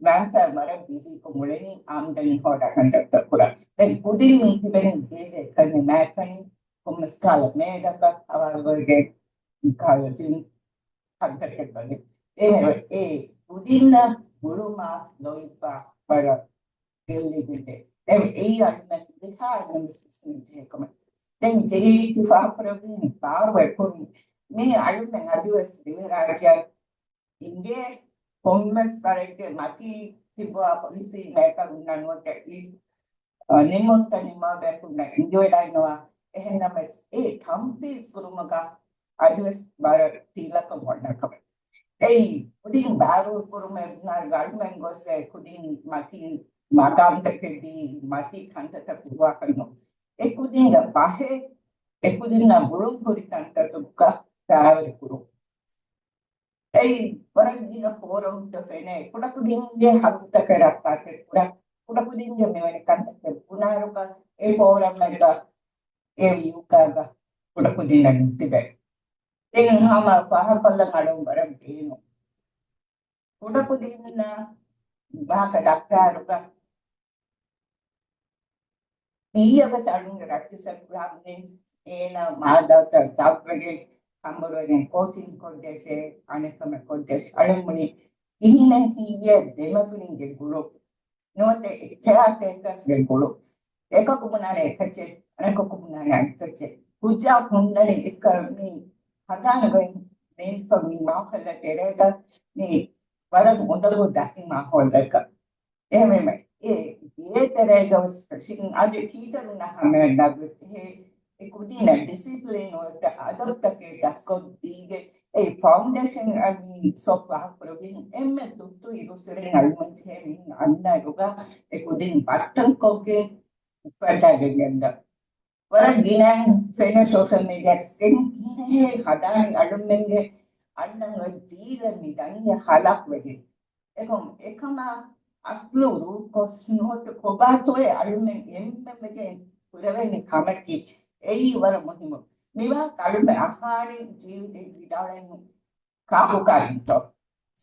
ބައިން ފަރުމަސް ވަރަށް ބިޒީކޮށް އުޅެނީ އާމްދަނީ ހޯދާ ކަންތައްތައް ކުރާ. ދެން ކުދިން މީ ތިބެނީ ގޭގެ އެކަނި މާތްކަނި ކޮންމެސް ކާލަ މޭޑަކަށް ހަވާލުވެގެން ކާލަ ޒިން ކަންތައްތައް ކޮށްލި. އެހެންވެ، އެ ކުދިންނަށް ގުޅުމާ ލޯތްބާ ވަރަށް ގެއްލިގެންދޭ. އެ، އެއީ އަޅުމެން ރިހާ ނަމަސް ވިސްނުން ޖެހޭ ކަމެއް. ދެން ޖެހީ ފާހަގަކުރެއްވިހެން ބާރުވެރި ކުރުން. މީ އަޅުމެން އަދިވެސް ދިވެހިރާއްޖެއަށް އިނގޭ ކޮންމެސް ވަރެއްގެ މަތީ ތިބުވާ ޕޮލިސީ މޭކަރުންނަށް ނުވަތަ އިސް ނިމުންތަ ނިންމާބޭފުޅުންނަށް އިނގިވެޑައިންނަވާ. އެހެންނަމަވެސް އެ ތަންފީޒް ކުރުމުގަ އަދިވެސް ވަރަށް ތީލަކަށް އޮންނަ ކަމެއް. އެއީ ކުދިން ބާރު ކުރުމެއް ބުނާ ގަޑުމެން ގޮސް އެ ކުދިން މަތީ މަގާމްތަކެއް ދީ މަތީ ކަންތައްތައް ކުރުވާކަށް ނޫން. އެ ކުދިންގެ ބަހެއް އެ ކުދިންނަށް ގުޅުން ހުރި ކަންތައްތަކުގަ ބައިވެރި ކުރުން. އެއީ ވަރަށް ގިނަ ފޯރަމްތައް ފެނޭ، ކުޑަކުދިންގެ ހައްގުތަކެއް ރައްކާތެރި ކުރާ، ކުޑަކުދިންގެ މިވެނި ކަންތަކެއް ބުނާއިރުގަ އެ ފޯރަމްއެއްގަ އެ ވިއުގާގަ ކުޑަކުދިންނަށް ނުތިބޭ. ދެން ހަމަ ފާހަގަކޮށްލަން އަޅުން ވަރަށް ބޭނުން. ކުޑަކުދިންނަށް ވާހަކަ ދައްކާއިރުގަ އިއްޔެވެސް އަޅުންގެ ރައްޓެއްސަށް ކުރާނެ އޭނާ މާދައުތައް ދަށްވެގެން ކަނބޮޑުވެގެން ކޯޗިން ކޮށްދޭށޭ، އަނެއްކަމެއް ކޮށްދޭށޭ. އަޅުން ބުނި ކިހިނެއް ހިއްޔޭ ދެމަފިރިންގެ ގުޅުން ނުވަތަ ކެއާޓޭކަރސްގެ ގުޅުން. އެކަކު ބުނާނެ އެކައްޗެއް، އަނެކަކު ބުނާނެ އަނެކައްޗެއް. ކުއްޖާ ހުންނަނީ އެކަ މި ހަނދާނުގައި ނޭނގިފަ މި މާހައުލަށް ތެރޭގަ މި ވަރަށް އުނދަގޫ ދަތި މާހައުލަކަށް. އެހެންވީމަ، އެ ގޭތެރޭގަވެސް ފެށިގެން އަދި ޓީޗަރުންނަށް ހަމައަށް ނަގުސް ޖެހޭ އެ ކުދީންނަށް ޑިސިޕްލިން ނުވަތަ އަދަބްތަކެއް ދަސްކޮށްދީގެ އެ ފައުންޑޭޝަން އަށް މި ސޮފްޓްވެއާ ކުރެވިން އެންމެ ދުއްތު އިރުއްސުރެން އަޅުމަށް ޖެހޭ މި އަންނައިރުގަ އެ ކުދީން ބައްޓަންކޮށްގެން އުފައްދާގެން ގެންދަ. ވަރަށް ގިނައިން ފެނޭ ސޯޝަލް މީޑިއާގަ ދެން ކިހިނެއް ހަދާނީ އަޅުމެންގެ އަންނަން އޮތް ޖީލެއް މި ދަނީ ހަލާކުވެގެން. އެކަމް އެކަމާ އަސްލު ރޫޓް ކޯސް ނުވަތަ ކޮބާތޯއޭ އަޅުމެން އެންމެން ވެގެން ކުރެވޭނެ ކަމަކީ އެއީ ވަރަށް މުހިއްމު. މިވާ އަޅުމެން އަހާނީ ޖީވިތައް ވިދާޅުވެން ކާކުކާ އިންތޯ؟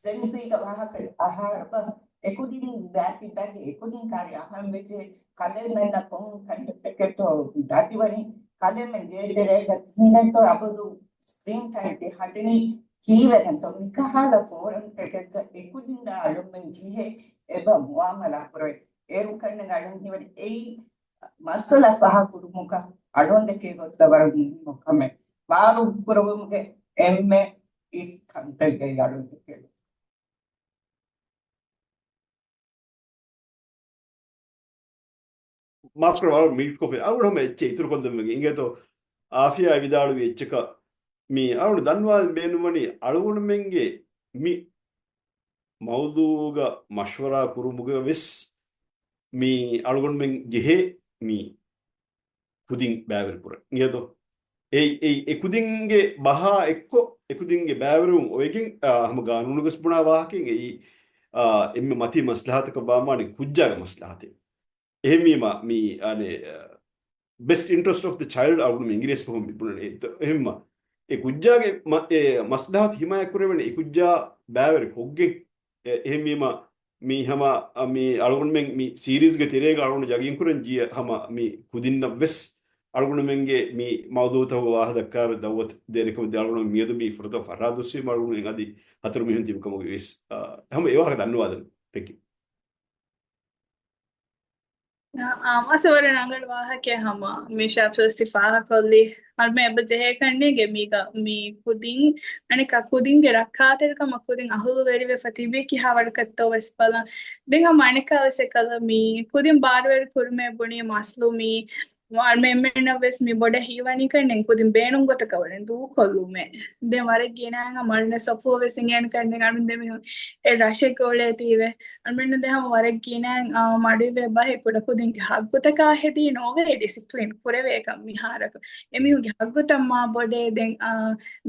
ސެންސީގެ ވާހަކަ އަހާރަބަ އެކުދިން ބާތިބާގެ އެކުދިން ކާރި އަހަން ވެއްޖެ ކަލޭމެންނަށް ކޮން ކަންތައްތަކެއްތޯ ދަތިވަނީ ކަލޭމެން ގޭތެރޭގަ ކިހިނެއްތޯ އަބަދު ސްކްރީން ޓައިމް ތި ހަދަނީ ކީއްވެގެންތޯ މިކަހަލަ ފޯރަމްތަކެއްގަ އެކުދިންނާ އަޅުމެން ޖެހޭ އެބަ މުއާމަލާ ކުރެވޭ. އޭރުން ކަންނެން އަޅުން ހީވަނީ އެއީ މައްސަލަ ފަހަކުރުމުގަ އަޅުންދެކޭ ގޮތުގަ ވަރަށް މުހިއްމު ކަމެއް. ބާރު ކުރެވުމުގެ އެންމެ އިސް ކަންތައް އެއީ އަޅުންދެކޭ. މާފްކުރޭ ވަރަށް މިނިޓް ކޮށްފި. އަޅުގަނޑު ހަމަ އެއްޗެއް އިތުރުކޮށްލަން ވެގެން އިނގޭތޯ. އާފިޔާ ވިދާޅުވި އެއްޗަކަށް މި އަޅުގަނޑު ދަންވާ ބޭނުންވަނީ އަޅުގަނޑުމެންގެ މި މައުޟޫގަ މަޝްވަރާ ކުރުމުގަ ވެސް މި އަޅުގަނޑުމެން ޖެހޭ މި ކުދިން ބައިވެރިކުރަން. އިނގޭތޯ؟ އެ، އެ، އެ ކުދިންގެ ބަހާ އެއްކޮށް، އެ ކުދިންގެ ބައިވެރިވުން އޮވެގެން، އާ، ހަމަ ގާނޫނުގަސް ބުނާ ވާހަކައިން އެއީ، އާ، އެންމެ މަތީ މަސްލަހަތަކަށް ވާމާނެ ކުއްޖާގެ މަސްލަހަތެއް. އެހެންވީމަ، މި، އަނެ، އާ، best interest of the child އަޅުގަނޑު އިނގިރޭސި ބަހުން މި ބުނަނީ. އެހެންމަ، އެ ކުއްޖާގެ މަ-، އެ މަސްލަހަތު ހިމާޔަތް ކުރެވޭނެ އެ ކުއްޖާ ބައިވެރި ކޮށްގެން. އެ، އެހެންވީމަ، މި ހަމަ، މި އަޅުގަނޑުމެން މި ސީރީޒްގެ ތެރޭގަ އަޅުގަނޑު ޔަގީންކުރަން ޖިޔަ ހަމަ މި ކުދިންނަށް ވެސް އަޅުގަނޑުމެންގެ މި މައުޟޫތަކުގެ ވާހަކަ ދައްކާ ދައުވަތު ދޭނެ ކަމަށް ދެ އަޅުގަނޑު މިއަދު މި ފުރަތަމަ ފަރާތް ދުއްސީމަ އަޅުގަނޑު އަދި ހަތަރު މީހުން ތިބި ކަމުގައި ވެސް، އާ، ހަމަ އެ ވާހަކަ ދަންނަވާލަން. ތެކި. އާ، އާ، މަސަވަރެ ރަނގަޅު ވާހަކައެއް ހަމަ މި ޝާޕްސް ވެސް ތި ފާހަކޮށްލި. އަޅުމެން އެބަ ޖެހޭ ކަންނޭނގެ މީގަ މި ކުދިން އަނެއްކާ ކުދިންގެ ރައްކާތެރިކަމަށް ކުދިން އަހުލުވެރިވެފަ ތިބީ ކިހާ ވަރަކަށްތޯ ވެސް ބަލަން. ދެން ހަމަ އަނެއްކާ ވެސް އެކަލަ މި ކުދިން ބާރުވެރި ކުރުމޭ ބުނީ މަސްލު މި އަޅުމެންނަށް ވެސް މި ބޮޑަށް ހީވަނީ ކަންނެން ކުދިން ބޭނުން ގޮތަކަށް ވަނީ ދޫކޮށްލުމޭ. ދެން ވަރަށް ގިނައިން އަޅުމެން ސޮފު ވެސް އިނގޭނެ ކަންނެން އަޅުމެން ދެމިހުން އެ ރަށެއްގަ އުޅޭތީވެ. އަޅުމެންނަށް ދެ ހަމަ ވަރަށް ގިނައިން، އާ، މަޑުއިވޭ ބަހެއް ކުޑަކުދިންގެ ހައްގުތަކާ ހެދީ ނޯވޭ ޑިސިޕްލިން ކުރެވޭކަން މިހާރަކު. އެމީހުންގެ ހައްގުތައް މާ ބޮޑޭ. ދެން، އާ،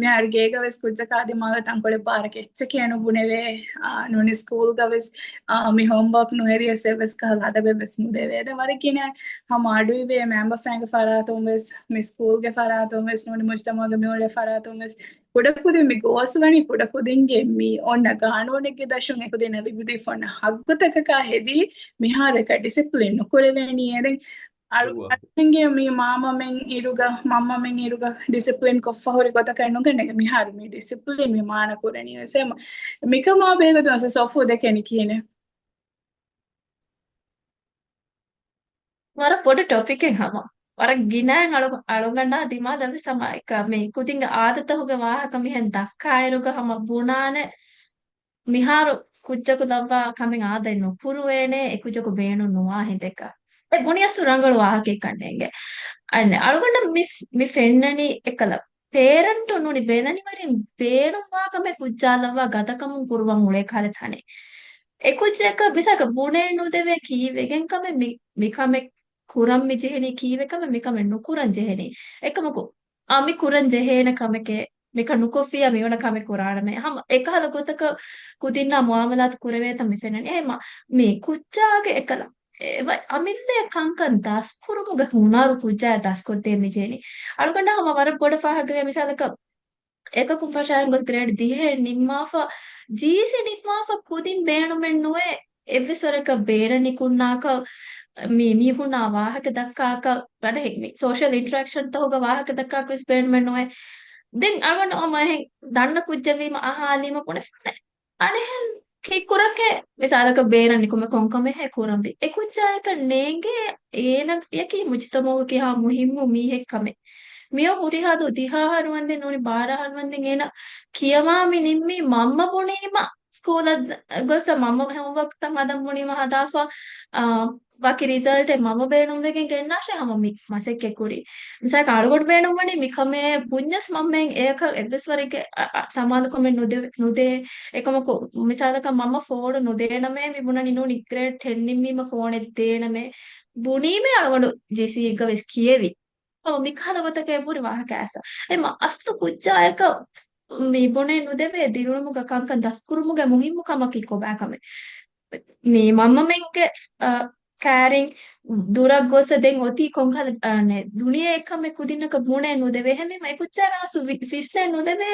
މިހާރު ގޭގަ ވެސް ކުއްޖަކާ ދިމާލަށް ތަންކޮޅެއް ބާރަކަށް އެއްޗެކޭ ނުބުނެވޭ. އާ، ނޫނީ ސްކޫލްގަ ވެސް، އާ، މި ހޯމްވޯކް ނުހެރިޔަސް އެއްވެސް ކަހަލަ އަދަބެއް ވެސް ނުދެވޭ. ދެން ވަރަށް ގިނައިން ހަމަ އަޑުއިވޭ މައިންބަފައިންގެ ފަރާތުން ވެސް، މި ސްކޫލްގެ ފަރާތުން ވެސް، ނޫނީ މުޖްތަމަޢުގަ މި އުޅޭ ފަރާތުން ވެސް. ކުޑަކުދިން މި ގޯސް ވަނީ ކުޑަކުދިންގެ މި އޮންނަ ގާނޫނެއްގެ ދަށުން އެކުދިންނަށް ލިބިދީފަ އޮންނަ ހައްގުތަކަކާ ހެދީ މިހާރު އެކަށް ޑިސިޕްލިން ނުކުރެވޭނީ. އެ ދެން އަޅު-، އަޅުގަނޑުގެ މި މާމަމެން އިރުގަ، މަންމަމެން އިރުގަ ޑިސިޕްލިން ކޮށްފަ ހުރި ގޮތަކަށް ނުގަނެގެ މިހާރު މި ޑިސިޕްލިން މި މާނަ ކުރަނީ ވެސް. އެ މަ-، މިކަމާ ބެހޭގޮތުން ސޮފޫ ދެކެނީ ކިހިނެއް؟ ވަރަށް ބޮޑު ޓޮޕިކެއް ހަމަ. ވަރަށް ގިނައިން އަޅު-، އަޅުގަނޑާ ދިމާލަށް ވެސް ހަމަ އެކަ މި ކުދިންގެ އާދަތަހުގެ ވާހަކަ މިހެން ދައްކާއިރުގަ ހަމަ ބުނާނެ މިހާރު ކުއްޖަކު ލައްވާ ކަމެއް އާދައި ނުކުރުވޭނެ، އެ ކުއްޖަކު ބޭނުން ނުވާ ހިނދެކަ. އެ ބުނިޔަސް ރަނގަޅު ވާހަކައެއް ކަންނޭނގެ. އަންނެ އަޅުގަނޑަށް މި، މި ފެންނަނީ އެކަލަ ޕޭރެންޓުން ނޫނީ ބެލަނިވަރިން ބޭނުންވާ ކަމެއް ކުއްޖާ ލައްވާ ގަދަކަމުން ކުރުވަން އުޅޭ ކަހަލަ ތަނެއް. އެ ކުއްޖަކަށް މިސާލަކަށް ބުނެ ނުދެވޭ ކީއްވެގެން ކަމެއް މި، މި ކަމެއް ކުރަން މި ޖެހެނީ، ކީއްވެ ކަމެއް މި ކަމެއް ނުކުރަން ޖެހެނީ. އެކަމަކު، އާ، މި ކުރަން ޖެހޭނެ ކަމެކޭ، މިކަން ނުކޮށްފިއްޔާ މި އޮންނަ ކަމެއް ކުރާނަމޭ. ހަމަ އެކަހަލަ ގޮތަކަށް ކުދިންނާ މުއާމަލާތު ކުރެވޭތަން މި ފެންނަނީ. އެހެންމަ، މި ކުއްޖާގެ އެކަލަ އެ ވަ-، އަމިއްލަ ކަންކަން ދަސްކުރުމުގެ ހުނަރު ކުއްޖާއަށް ދަސްކޮށްދޭ މި ޖެހެނީ. އަޅުގަނޑަށް ހަމަ ވަރަށް ބޮޑަށް ފާހަގަވޭ މިސާލަކަށް، އެކަކުން ފަށާއިރުން ގޮސް ގްރޭޑް ދިހައެއް ނިންމާފަ، ޖީސީ ނިންމާފަ ކުދިން ބޭނުމެއް ނުވޭ، އެއްވެސް ވަރަކަށް ބޭނަން ނިކުންނާކަށް، މި މީހުންނާ ވާހަކަ ދައްކާކަށް، ވަރަށް މި ސޯޝަލް އިންޓަރެކްޝަން ތަހުގަ ވާހަކަ ދައްކާކަށް ވެސް ބޭނުމެއް ނުވޭ. ދެން އަޅުގަނޑު ހަމަ އެހެން ދަންނަ ކުއްޖެއް ވީމަ އަހާލީމަ ބުނެފާނެ. އަނެއްހެން ކީއްކުރަންހޭ؟ މިސާލަކަށް ބޭނަން ނިކުމެ ކޮންކަމެއްހޭ ކުރަންވީ؟ އެ ކުއްޖާއަކަށް ނޭނގޭ އޭނަޔަކީ މުޖުތަމަޢުގަ ކިހާ މުހިއްމު މީހެއް ކަމެއް. މިއޮ ހުރިހާ ދު ދިހަ އަހަރު ވަންދެން ނޫނީ ބާރަ އަހަރު ވަންދެން އޭނަ ކިޔަވާ މި ނިންމީ މަންމަ ބުނީމަ ސްކޫލަށް ގޮސް މަންމަ ހޯމްވޯކްތައް ހަދަން ބުނީމަ ހަދާފަ، އާ، ވަކި ރިޒަލްޓެއް މަންމަ ބޭނުންވެގެން ގެންނާށޭ ހަމަ މި މަސައްކަތް ކުރީ. މިސާލަކަށް އަޅުގަނޑު ބޭނުންވަނީ މިކަމޭ ބުންޏަސް މަންމައިން އެއަކަށް އެއްވެސް ވަރެއްގެ އަ، އަ، ސަމާލުކަމެއް ނުދެ، ނުދޭ. އެކަމަކު މިސާލަކަށް މަންމަ ފޯނު ނުދޭނަމޭ މި ބުނަނީ ނޫނީ ގްރޭޑް ޓެން ނިންމީމަ ފޯނެއް ދޭނަމޭ. ބުނީމޭ އަޅުގަނޑު ޖީސީއެއްގަ ވެސް ކިޔެވި. ހަމަ މިކަހަލަ ގޮތަކަށް ބުރި ވާހަކަ އައިސް. އެ މަ-، އަސްލު ކުއްޖާއަކަށް މި ބުނެ ނުދެވޭ ދިރިއުޅުމުގަ ކަންކަން ދަސްކުރުމުގެ މުހިއްމު ކަމަކީ ކޮބާ ކަމެއް؟ މި މަންމަމެންގެ، އަ، ކާރިން ދުރަށް ގޮސް ދެން އޮތީ ކޮންކަހަލަ، އަ، ނެ، ދުނިޔެ އެކަމެއް ކުދިންނަކަށް ބުނެ ނުދެވޭ. ހަމަ އެ ކުއްޖާގެ އަސްލު ވި-، ވިސްނެ ނުދެވޭ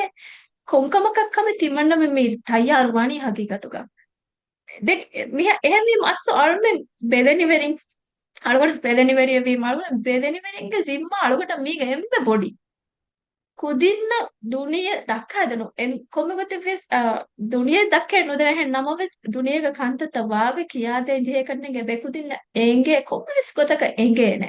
ކޮންކަމަކަށް ކަމެއް ތިމަންނަމެން މި ތައްޔާރު ވަނީ ހަގީގަތުގަ. ދެން މިހާ އެހެންވީމަ އަސްލު އަޅުމެން ބެލެނިވެރިން، އަޅުގަނޑު ބެލެނިވެރިއެއް ވީމަ އަޅުގަނޑު ބެލެނިވެރިންގެ ޒިންމާ އަޅުގަނޑަށް މީގަ އެންމެ ބޮޑީ. ކުދިންނަށް ދުނިޔެ ދައްކާދެނު، އެން-، ކޮންމެ ގޮތެއްވެސް، އަ، ދުނިޔެ ދައްކައެއް ނުދެވޭހެން ނަމަވެސް، ދުނިޔޭގަ ކަންތައްތައް ވާގޮތް ކިޔާދޭން ޖެހޭކަންނޭނގެ ބެކުދިންނަށް އެނގޭ ކޮންމެވެސް ގޮތަކަށް އެނގޭނެ.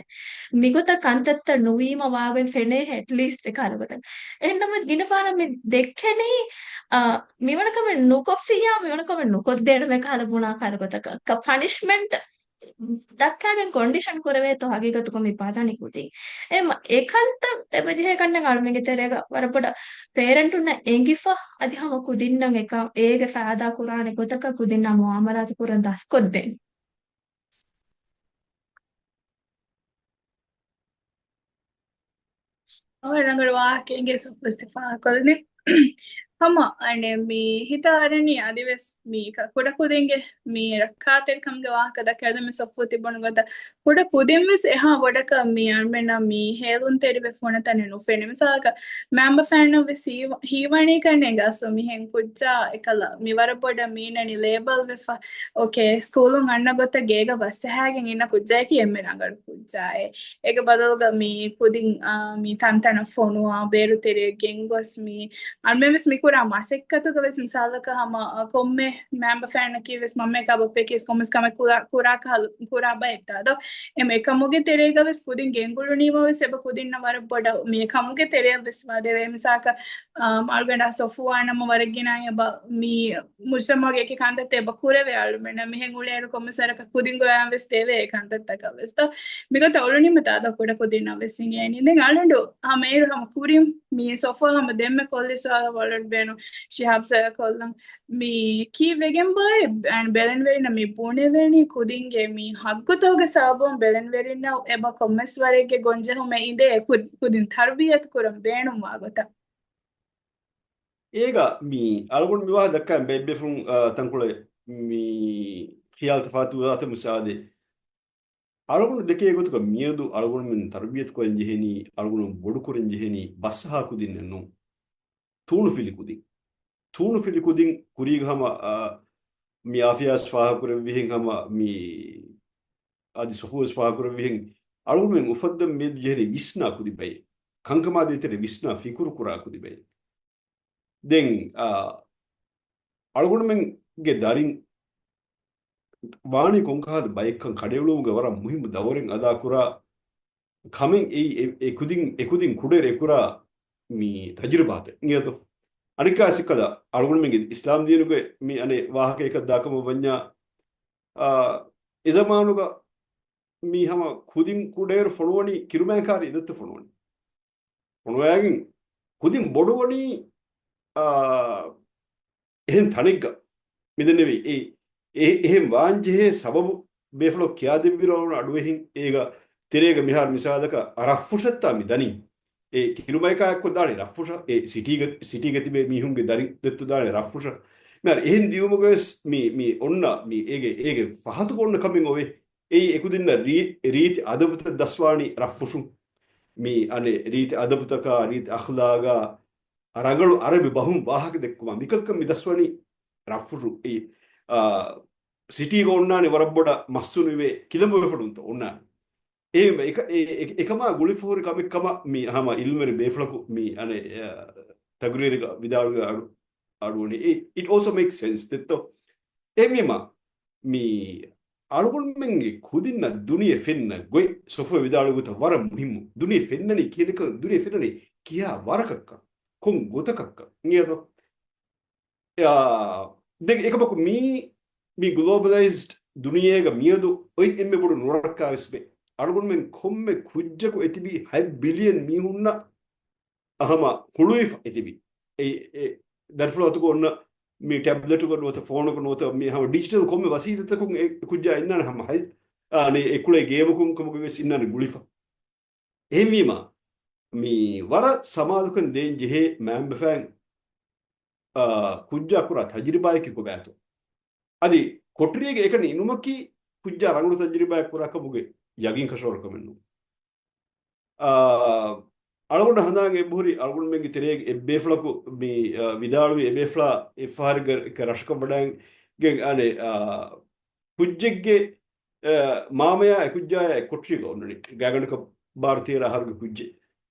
މިގޮތަށް ކަންތައްތައް ނުވީމަ ވާގޮތް ފެނޭހެ އެޓްލީސްޓް އެކަހަލަ ގޮތަށް. އެހެންނަމަވެސް ގިނަ ފަހަރަށް މި ދެއްކެނީ، އަ، މިވަނަ ކަމެއް ނުކޮށްފިއްޔާ، މިވަނަ ކަމެއް ނުކޮށްދޭނަމޭ ކަހަލަ ބުނާ ކަހަލަ ގޮތަކަށް. ކަ-، ޕަނިޝްމަންޓް ދައްކާގެން ކޮންޑިޝަން ކުރެވޭތޯ ހަގީގަތުގަ މި ބަލަނީ ކުދިން. އެ މަ-، އެކަންތައް އެބަޖެހޭ ކަންނެ އަޅުމެންގެ ތެރޭގަ ވަރަށް ބޮޑަށް ޕޭރެންޓުންނަށް އެނގިފަ އަދި ހަމަ ކުދިންނަށް އެކަން އޭގެ ފައިދާ ކުރާނެ ގޮތަކަށް ކުދިންނާ މުއާމަލާތު ކުރަން ދަސްކޮށްދޭން. އަވަ ރަނގަޅު ވާހަކައެއްގެ ސޮފްޓްވެއަރ ފާހަގަކޮށްލި. ހަމަ އަނެއް މި ހިތަށް އަރަނީ އަދިވެސް މީ ކަ-، ކުޑަކުދިންގެ މީ ރައްކާތެރިކަމުގެ ވާހަކަ ދައްކާ މި ސޮފްޓްވެއަރ ތިބުނު ގޮތަށް ކުޑަކުދިންވެސް އެހާ ބޮޑަކަށް މި އަޅުމެންނަށް މި ހޭލުންތެރިވެ ފޮނަތަނެއް ނުފެނޭ. މިސާލަކަށް މައިންބަފައިންނަށްވެސް ހީވަ-، ހީވަނީ ކަންނޭނގެ އަސްލު މިހެން ކުއްޖާ އެކަލަ މި ވަރަށް ބޮޑަށް މީނަނީ ލޭބަލް ވެފަ. އޯކޭ، ސްކޫލުން އަންނަ ގޮތަށް ގޭގަ ބަސްޖަހާގެން އިންނަ ކުއްޖާއަކީ އެންމެ ރަނގަޅު ކުއްޖާއޭ. އޭގެ ބަދަލުގަ މި ކުދިން، އާ، މި ތަންތަނަށް ފޮނުވާ، ބޭރު ތެރެއަށް ގެންގޮސް މި އަޅުމެންވެސް މިކުރާ މަސައްކަތުގަވެސް މިސާލަކަށް ހަމަ، އާ، ކޮންމެ މައިންބަފައިންނަކީވެސް މަންމައެއް ކާ ބައްޕައެކީވެސް ކޮންމެސް ކަމެއް ކުރާ، ކުރާ ކަހަލަ، ކުރާ ބައެއްތާ ދޯ؟ އެމަ އެކަމުގެ ތެރޭގަވެސް ކުދިން ގެންގުޅުނީމަވެސް އެބަ ކުދިންނަށް ވަރަށް ބޮޑަށް މި އެކަމުގެ ތެރެއަށްވެސް ވަދެވޭ. މިސާލަކަށް، އާ، އަޅުގަނޑާ ސޮފުވާން ނަމަ ވަރަށް ގިނައިން އެބަ މި މުޖްތަމަޢުގެ އެކި ކަންތައްތައް އެބަ ކުރެވޭ އަޅުމެންނަށް. މިހެން އުޅޭއިރު ކޮންމެ ސަރަކަށް ކުދިން ގޮވާން ވެސް ދެވޭ ކަންތައްތަކަށް ވެސް. ތަ، މިގޮތަށް އުޅުނީމަ ތާދަ ކުޑަކުދިންނަށް ވެސް އިނގޭނީ. ދެން އަޅުގަނޑު ހަމައިރު ހަމަ ކުރިން މި ސޮފްޓްވެއަރ ހަމަ ދެންމެ ކޮށްލި ސުވާލަށް ވަޅަށް ބޭނުން ޝިހާބް ސަރ ކޮށްލަން. މި ކީއްވެގެންބާއޭ ބެލެނިވެރިންނަށް މި ބުނެވެނީ ކުދިންގެ މި ހައްގުތަކުގެ ސަބަބުން ބެލެނިވެރިންނަށް އެބަ ކޮންމެސް ވަރެއްގެ ގޮންޖެހުމެއް އިނދޭ ކު-، ކުދިން ތަރުބިޔަތު ކުރަން ބޭނުންވާ ގޮތަށް. އޭގަ މި އަޅުގަނޑު މި ވާހަކަ ދައްކާ ބޭބޭފުޅުން، އާ، ތަންކޮޅެއް މި ޚިޔާލު ތަފާތު ވާތަ މިސާލެއް. އަޅުގަނޑު ދެކޭ ގޮތުގަ މިއަދު އަޅުގަނޑުމެން ތަރުބިޔަތު ކުރަން ޖެހެނީ، އަޅުގަނޑު ބޮޑު ކުރަން ޖެހެނީ ބަސްއަހާ ކުދިންނެއް ނޫން. ތޫނުފިލި ކުދިން. ތޫނުފިލި ކުދިން ކުރީގަ ހަމަ، އާ، މި އާފިޔާސް ފާހަގަކުރެއްވިހެން ހަމަ މި އަދި ސޮފުވެސް ފާހަގަކުރެއްވިހެން އަޅުގަނޑުމެން އުފައްދަން މިއަދު ޖެހެނީ ވިސްނާ ކުދި ބައެއް. ކަންކަމާ ދޭތެރޭ ވިސްނާ ފިކުރު ކުރާ ކުދި ބައެއް. ދެން، އާ، އަޅުގަނޑުމެންގެ ދަރިން ވާނީ ކޮންކަހަލަ ބައެއްކަން ކަޑައެޅުމުގެ ވަރަށް މުހިއްމު ދައުރެއް އަދާކުރާ ކަމެއް އެއީ އެ، އެ ކުދިން، އެ ކުދިން ކުޑައިރު އެކުރާ މި ތަޖުރިބާތެއް އިނގޭތޯ. އަނެއްކާސް ކަލަ އަޅުގަނޑުމެންގެ އިސްލާމް ދީނުގެ މި އަނެއް ވާހަކައަކަށް ދާކަމަށް ވަންޏާ، އާ، އެ ޒަމާނުގަ މި ހަމަ ކުދިން ކުޑައިރު ފޮނުވަނީ ކިރުމައިކާރި އިއްޒަތު ފޮނުވަނީ. ފޮނުވައިގެން ކުދިން ބޮޑުވަނީ، އާ، އެހެން ތަނެއްގަ މިދެންނެވި އެ، އެ، އެހެން ވާންޖެހޭ ސަބަބު ބޭފުޅަކު ކިޔާދެއްވިރާ އަޑުއެހިން އޭގަ ތެރޭގަ މިހާރު މިސާލަކަށް ރަށްފުށަށްތާ މި ދަނީ. އެ ކިރުމައިކާ އެއްކޮށްދާނެ ރަށްފުށަށް، އެ ސިޓީގަ، ސިޓީގަ ތިބޭ މީހުންގެ ދަރިން ދެއްތު ދާނެ ރަށްފުށަށް. މިހާރު އެހެން ދިޔުމުގަވެސް މި، މި އޮންނަ މި އޭގެ، އޭގެ ފަހަތުގަ އޮންނަ ކަމެއް އޮވޭ. އެއީ އެކުދިންނަށް ރީ-، ރީތި އަދަބުތައް ދަސްވާނީ ރަށްފުށުން. މި އަނެއް ރީތި އަދަބުތަކާ، ރީތި އަޚްލާގާ، ރަނގަޅު އަރަބި ބަހުން ވާހަކަ ދެއްކުމާ މިކަންކަން މި ދަސްވަނީ ރަށްފުށު. އެ، އާ، ސިޓީގަ އޮންނާނެ ވަރަށް ބޮޑަށް މައްސުނު އިވޭ ކިލަނބުވެފަ ނޫންތޯ އޮންނާނެ. އެ، އެ، އެ، އެކަމާ ގުޅިފަހުރި ކަމެއް ކަމަށް މި ހަމަ އިލްމުވެރި ބޭފުޅަކު މި އަނެއް، އާ، ތަގުރީރުގަ ވިދާޅުވެ އަޑު، އަޑުއޮނި. އެ، it also makes sense ދެއްތޯ. އެހެންވީމަ، މި އަޅުގަނޑުމެންގެ ކުދިންނަށް ދުނިޔެ ފެންނަ ގޮތް ސޮފުވެ ވިދާޅުވި ގޮތަށް ވަރަށް މުހިއްމު. ދުނިޔެ ފެންނަނީ ކިހިނެއްކަން، ދުނިޔެ ފެންނަނީ ކިހާ ވަރަކަށްކަން، ކޮން ގޮތަކަށްކަން އިނގޭތޯ؟ އާ، ދެން އެކަމަކު މީ، މި ގްލޯބަލައިޒްޑް ދުނިޔޭގަ މިއަދު އޮތް އެންމެ ބޮޑު ނުރައްކާވެސް ބޭ. އަޅުގަނޑުމެން ކޮންމެ ކުއްޖަކު އެތިބީ ހަތް ބިލިއަން މީހުންނަށް ހަމަ ހުޅުވިފަ އެތިބި. އެ، އެ، ދަރިފުޅު އަތުގަ އޮންނަ މި ޓެބްލެޓުގަ ނުވަތަ ފޯނުގަ ނުވަތަ މި ހަމަ ޑިޖިޓަލް ކޮންމެ ވަސީލަތަކުން އެ ކުއްޖާ އިންނާނެ ހަމަ ހަތް، އާ، އަނެއް އެ ކުޅޭ ގޭމަކުން ކަމުގަ ވެސް އިންނާނެ ގުޅިފަ. އެހެންވީމާ، މި ވަރަށް ސަމާލުކަން ދޭން ޖެހޭ މާމްބަފައިން، އާ، ކުއްޖާ ކުރާ ތަޖުރިބާއަކީ ކޮބާތޯ؟ އަދި ކޮޓަރީގެ އެކަނި އިނުމަކީ ކުއްޖާ ރަނގަޅު ތަޖުރިބާއެއް ކުރާ ކަމުގެ ޔަގީން ކަށަވަރު ކަމެއް ނޫން. އާ، އަޅުގަނޑު ހަނދާން އެބަހުރި އަޅުގަނޑުމެންގެ ތެރޭގެ އެއްބޭފުޅަކު މި، އާ، ވިދާޅުވި އެބޭފުޅާ އެއްފަހަރެއްގަ ރަށަކަށް ވަޑައިގެން އަނެއް، އާ، ކުއްޖެއްގެ، އާ، މާމަޔާ އެ ކުއްޖާޔާ އެއް ކޮޓަރީގަ އޮންނަނީ. ގާތްގަނޑަކަށް ބާރަ ތޭރަ އަހަރުގެ ކުއްޖެއް.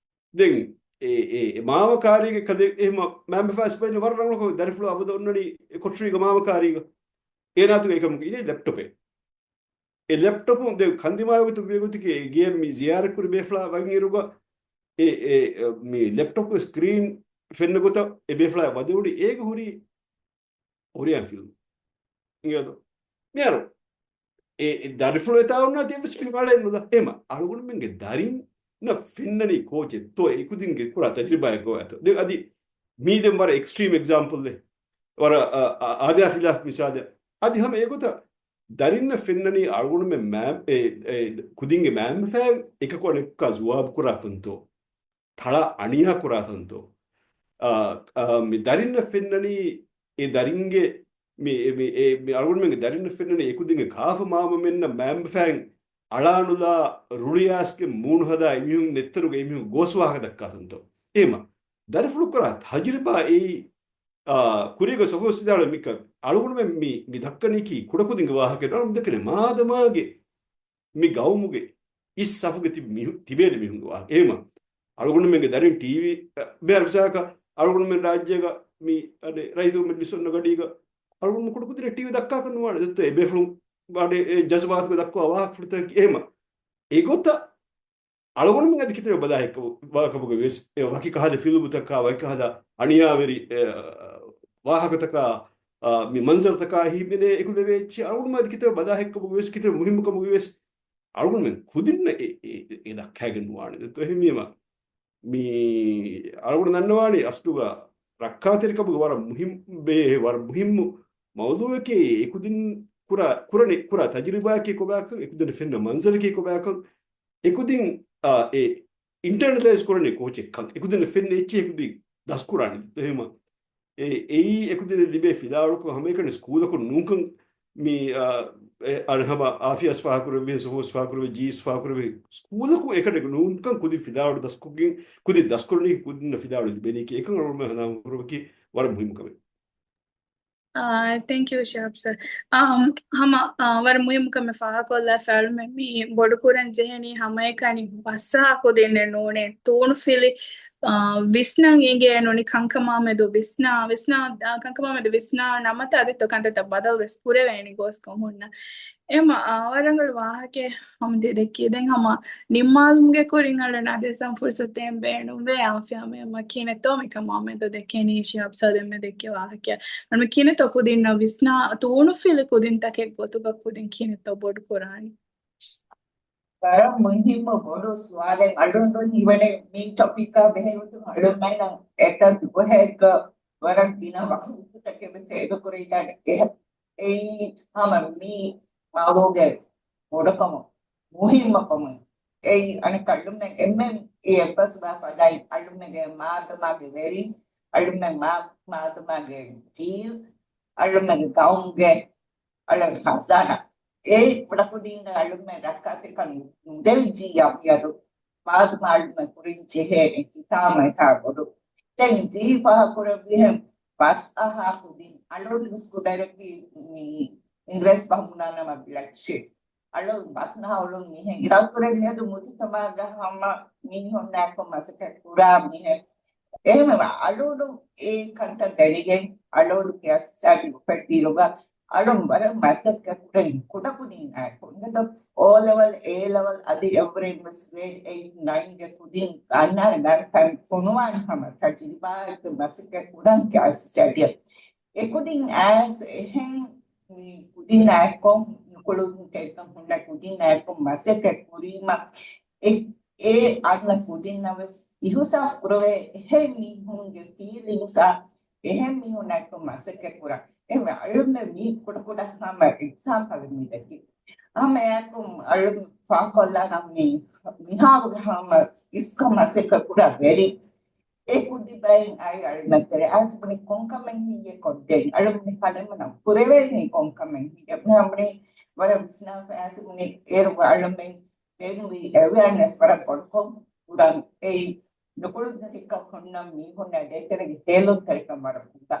ދެން އެ، އެ، އެ މާމަކާރީގެ ކަދެ އެހެމަ މާމަފާސް ބައިން ވަރަށް ރަނގަޅު ދަރިފުޅު އަބަދު އޮންނަނީ އެ ކޮޓަރީގަ މާމަކާރީގަ. އޭނާތުގެ އެކަމުގެ އިނޭ ލެޕްޓޮޕެއް. އެ ލެޕްޓޮޕު ދެ ކަންދިމާވެގަތު ބޭގޮތެކޭ އެ ގޭ މި ޒިޔާރަތްކުރި ބޭފުޅާ ވަންއިރުގަ އެ، އެ، އެ، މި ލެޕްޓޮޕް ސްކްރީން ފެންނަ ގޮތަށް އެ ބޭފުޅާ ވަދެވުނީ އޭގަ ހުރީ އޮރިޔާން ފިލްމް. އިނގޭތޯ؟ މިހާރު އެ، އެ ދަރިފުޅު އެތާ އޮންނާތީ އެއްވެސް މި ވަޅެއް ނުދާ. އެމަ އަޅުގަނޑުމެންގެ ދަރިންނަށް ފެންނަނީ ކޯޗެއްތޯ އެކުދިންގެ ކުރާ ތަޖުރިބާއެއް ގޮވާތޯ. ދެން އަދި މީ ދެން ވަރަށް އެކްސްޓްރީމް އެގްޒާމްޕަލްއެއް. ވަރަށް، އާ، އާ، އާދަޔާ ޚިލާފް މިސާލެއް. އަދި ހަމަ އެގޮތަށް ދަރިންނަށް ފެންނަނީ އަޅުގަނޑުމެން މާ-، އެ، އެ، ކުދިންގެ މާމްބަފައިން އެކަކު އަނެކަކާ ޒުވާބު ކުރާ ތަންތޯ. ތަޅާ އަނިޔާ ކުރާ ތަންތޯ. އާ، އާ، މި ދަރިންނަށް ފެންނަނީ އެ ދަރިންގެ މި، މި، އެ، މި އަޅުގަނޑުމެންގެ ދަރިންނަށް ފެންނަނީ އެކުދިންގެ ކާފަ މާމަމެންނަށް މާމްބަފައިން އަޅާނުލާ ރުޅިއައިސްގެން މޫނު ހަދާ އެމީހުން ނެތްތެރުގަ އެމީހުން ގޯސް ވާހަކަ ދައްކާ ތަންތޯ. އެހެމަ ދަރިފުޅު ކުރާ ތަޖުރިބާ އެއީ، އާ، ކުރީގަ ސޮފޯސް ވިދާޅުވި މިކަ އަޅުގަނޑުމެން މި، މި ދައްކަނީކީ ކުޑަކުދިންގެ ވާހަކަ ނޫން ދައްކަނީ މާދަމާގެ މި ގައުމުގެ އިސް ސަފުގެ ތިބި މީހު-، ތިބޭނެ މީހުންގެ ވާހަކަ. އެހެމަ އަޅުގަނޑުމެންގެ ދަރިން ޓީވީ، އަ، ބޭރު މިސާލަކަށް އަޅުގަނޑުމެން ރާއްޖޭގަ މި އަދެ ރައީސު މަޖްލިސް އޮންނަ ގަޑީގަ އަޅުގަނޑު ކުޑަކުދިންނަށް ޓީވީ ދައްކާކަށް ނުވާނެ. ދެއްތޯ އެ ބޭފުޅުން ވާނެ އެ ޖަޒުބާތުގަ ދައްކާ ވާހަކަފުޅުތަކަކީ. އެހެމަ އެގޮތަށް އަޅުގަނޑުމެން އަދި ކިތައް ބަލާ ހެއްކަ-، ވާހަކަމުގެ ވެސް، އެ ވަކި ކަހަލަ ފިލްމުތަކާ، ވަކި ކަހަލަ އަނިޔާވެރި، އެ، ވާހަކަތަކާ، އާ، މި މަންޒަރުތަކާ ހީމެނޭ އެކުލެވޭ އެއްޗެއް އަޅުގަނޑުމެން އަދި ކިތައް ބަލާ ހެއްކަމުގެ ވެސް، ކިތައް މުހިއްމުކަމުގެ ވެސް އަޅުގަނޑުމެން ކުދިންނަށް އެ، އެ، އެ ދައްކައިގެން ނުވާނެ. ދެއްތޯ އެހެންވީމަ، މި އަޅުގަނޑު ދަންނަވާނީ އަސްލުގަ ރައްކާތެރިކަމުގެ ވަރަށް މުހިއްމު ބޭ-، ވަރަށް މުހިއްމު މައުޟޫއަކީ އެކުދިން ކުރާ، ކުރަނި، ކުރާ ތަޖުރިބާއަކީ ކޮބާކަން، އެކުދިން ފެންނަ މަންޒަރަކީ ކޮބާކަން، އެކުދިން، އާ، އެ އިންޓަރނަލައިޒް ކުރަނީ ކޯޗެއްކަން، އެކުދިން ފެންނަ އެއްޗެއް އެކުދިން ދަސްކުރާނެ. އެހެމަ އެ-، އެއީ އެކުދިން ލިބޭ ފިލާވަޅަކު ހަމައެކަނި ސްކޫލަކުން ނޫންކަން މި، އާ، އެ، އަނެއް ހަމަ އާފިޔާސް ފާހަގަކުރެއްވި، ސޮފޯސް ފާހަގަކުރެއްވި، ޖީސް ފާހަގަކުރެއްވި، ސްކޫލަކު އެކަނި ނޫންކަން ކުދިން ފިލާވަޅު ދަސްކޮށްގެން، ކުދިން ދަސްކުރަނީ ކުދިންނަށް ފިލާވަޅު ލިބެނީކީ އެކަން އަޅުގަނޑުމެން ހަނދާން ކުރުމަކީ ވަރަށް މުހިއްމު ކަމެއް. އާ، ތެންކް ޔޫ ޝިހާބް ސަރ. އާ، ހަމަ، އާ، ވަރަށް މުހިއްމު ކަމެއް ފާހަގަކޮށްލާފަ އަޅުމެން މި ބޮޑުކުރަން ޖެހެނީ ހަމައެކަނި ބަސްއަހާ ކުދިންނެއް ނޫނޭ. ތޫނުފިލި، އާ، ވިސްނަން އިނގޭ ނޫނީ ކަންކަމާމެދު ވިސްނާ، ވިސްނާ، އާ، ކަންކަމާމެދު ވިސްނާ ނަމަތައް އަދިތޯ ކަންތައްތައް ބަދަލު ވެސް ކުރެވޭނީ ގޯސްކޮށް ހުންނަ. އެމަ، އާ، ވަރަށް ރަނގަޅު ވާހަކައެއް ހަމަ ދެ-، ދެއްކި. ދެން ހަމަ ނިންމާލުމުގެ ކުރިން އަޅުން އަދިވެސް ހަމަ ފުރުސަތެއް ބޭނުންވޭ. އާފިޔާ މޭމަ ކިހިނެއްތޯ މިކަމާމެދު ދެކެނީ، ޝިހާބް ސާދެ މެ ދެއްކި ވާހަކަ. އަޅުމެން ކިހިނެއްތޯ ކުދިންނަށް ވިސްނާ، ތޫނުފިލި ކުދިންތަކެއް ގޮތުގަ ކުދިން ކިހިނެއްތޯ ބޮޑު ކުރާނީ. ވަރަށް މުހިއްމު ބޮޑު ސުވާލެއް. އަޅުން ހީވަނީ މި ޓޮޕިކާ ބެހޭގޮތުން އަޅުމެންނަށް އެތައް ދުވަހެއްގަ ވަރަށް ގިނަ ވަގުތުތަކެއް ވެސް އެދުކުރެވިދާނެ. އެ-، އެއީ ހަމަ މި މައުޟޫގެ ބޮޑުކަމު، މުހިއްމުކަމުން. އެއީ އަނެއް އަޅުމެން އެންމެން އެ އެއްބަސްވާ ފަދައިން އަޅުމެންގެ މާދަމާގެ ވެރިން، އަޅުމެން މާ-، މާދަމާގެ ޖީލް، އަޅުމެންގެ ގައުމުގެ އަޅު ހަޒާނާ. އެ ކުޑަކުދިންނަށް އަޅުމެން ރައްކާތެރިކަން ނުދެވިއްޖިއްޔާ މިއަދު މާދަމާ އަޅުމެން ކުރިން ޖެހޭނެ ހިތާމަ އެތާ ބޮޑު. ދެން ޖީ ފާހަގަކުރެއްވިހެން ބަސް އަހާ ކުދިން އަޅުގަނޑު ވެސް ކުޑައިރަކީ މި އިނގިރޭސި ބަހުން ބުނާނަމަ ބްލެކް ޝީޕް. އަޅު ބަސް ނަހަ އުޅުނު މީހެއް. އިރާދަކުރެ މިއަދު މުޖުތަމައުގަ ހަމަ މީހުންނާއެކު މަސައްކަތް ކުރާ މީހެއް. އެހެންވެ، އަޅުގަނޑު އެ ކަންތައް ދެނެގެން އަޅުގަނޑު ކެއާ ސޮސައިޓީ އުފެއްދިއިރުގަ އަޅުން ވަރަށް މަސައްކަތް ކުރަން ކުޑަކުދިންނާއެކު. އެނގޭތޯ؟ އޯ ލެވެލް، އޭ ލެވެލް އަދި އެވަރެޖް ވެސް ގްރޭޑް އެއިޓް ނައިންގެ ކުދިން ގަންނާނެ ނަރަކަން ފޮނުވާނެ ހަމަ ތަޖުރިބާއެއްގެ މަސައްކަތް ކުރަން ކެއާ ސޮސައިޓީ. އެކުދިން އައިސް އެހެން މި ކުދިންނާއެކު ނުކުޅުން ކެއްކަން ހުންނަ ކުދިންނާއެކު މަސައްކަތް ކުރީމަ އެ، އެ އަންނަ ކުދިންނަށް ވެސް އިހުސާސް ކުރެވޭ އެހެން މީހުންގެ ފީލިންގްސް އާ އެހެން މީހުންނާއެކު މަސައްކަތް ކުރާ. އެހެންވެ އަޅުގަނޑު މީ ކުޑަކުޑަ ހަމަ އެގްޒާމްޕަލެއް މި ދެއްކި. ހަމައެއާއެކު އަޅު ފާހަގަކޮށްލާނަން މި މިހާރުގެ ހަމަ އިސްކޮށް މަސައްކަތް ކުރާ ވެރި އެ ކުދި ބައިން އައި އަޅުމެން ތެރެއަށް އައިސް ބުނި ކޮންކަމެއް ހިނގޭ ކޮށްދޭން. އަޅުމެން ހަލަމަނަ ކުރެވޭނީ ކޮންކަމެއް ހިނގޭ. ބުނި ހަމަނި ވަރަށް ވިސްނާފަ އައިސް ބުނި އޭރު އަޅުމެން ބޭނުންވީ އެވެއާނެސް ވަރަށް ބޮޑުކޮށް ކުރަން. އެއީ ނުކުޅުންތެރިކަން ހުންނަ މީހުންނަށް ދޭތެރޭގެ ހޭލުންތެރިކަން ވަރަށް ކުޑަ.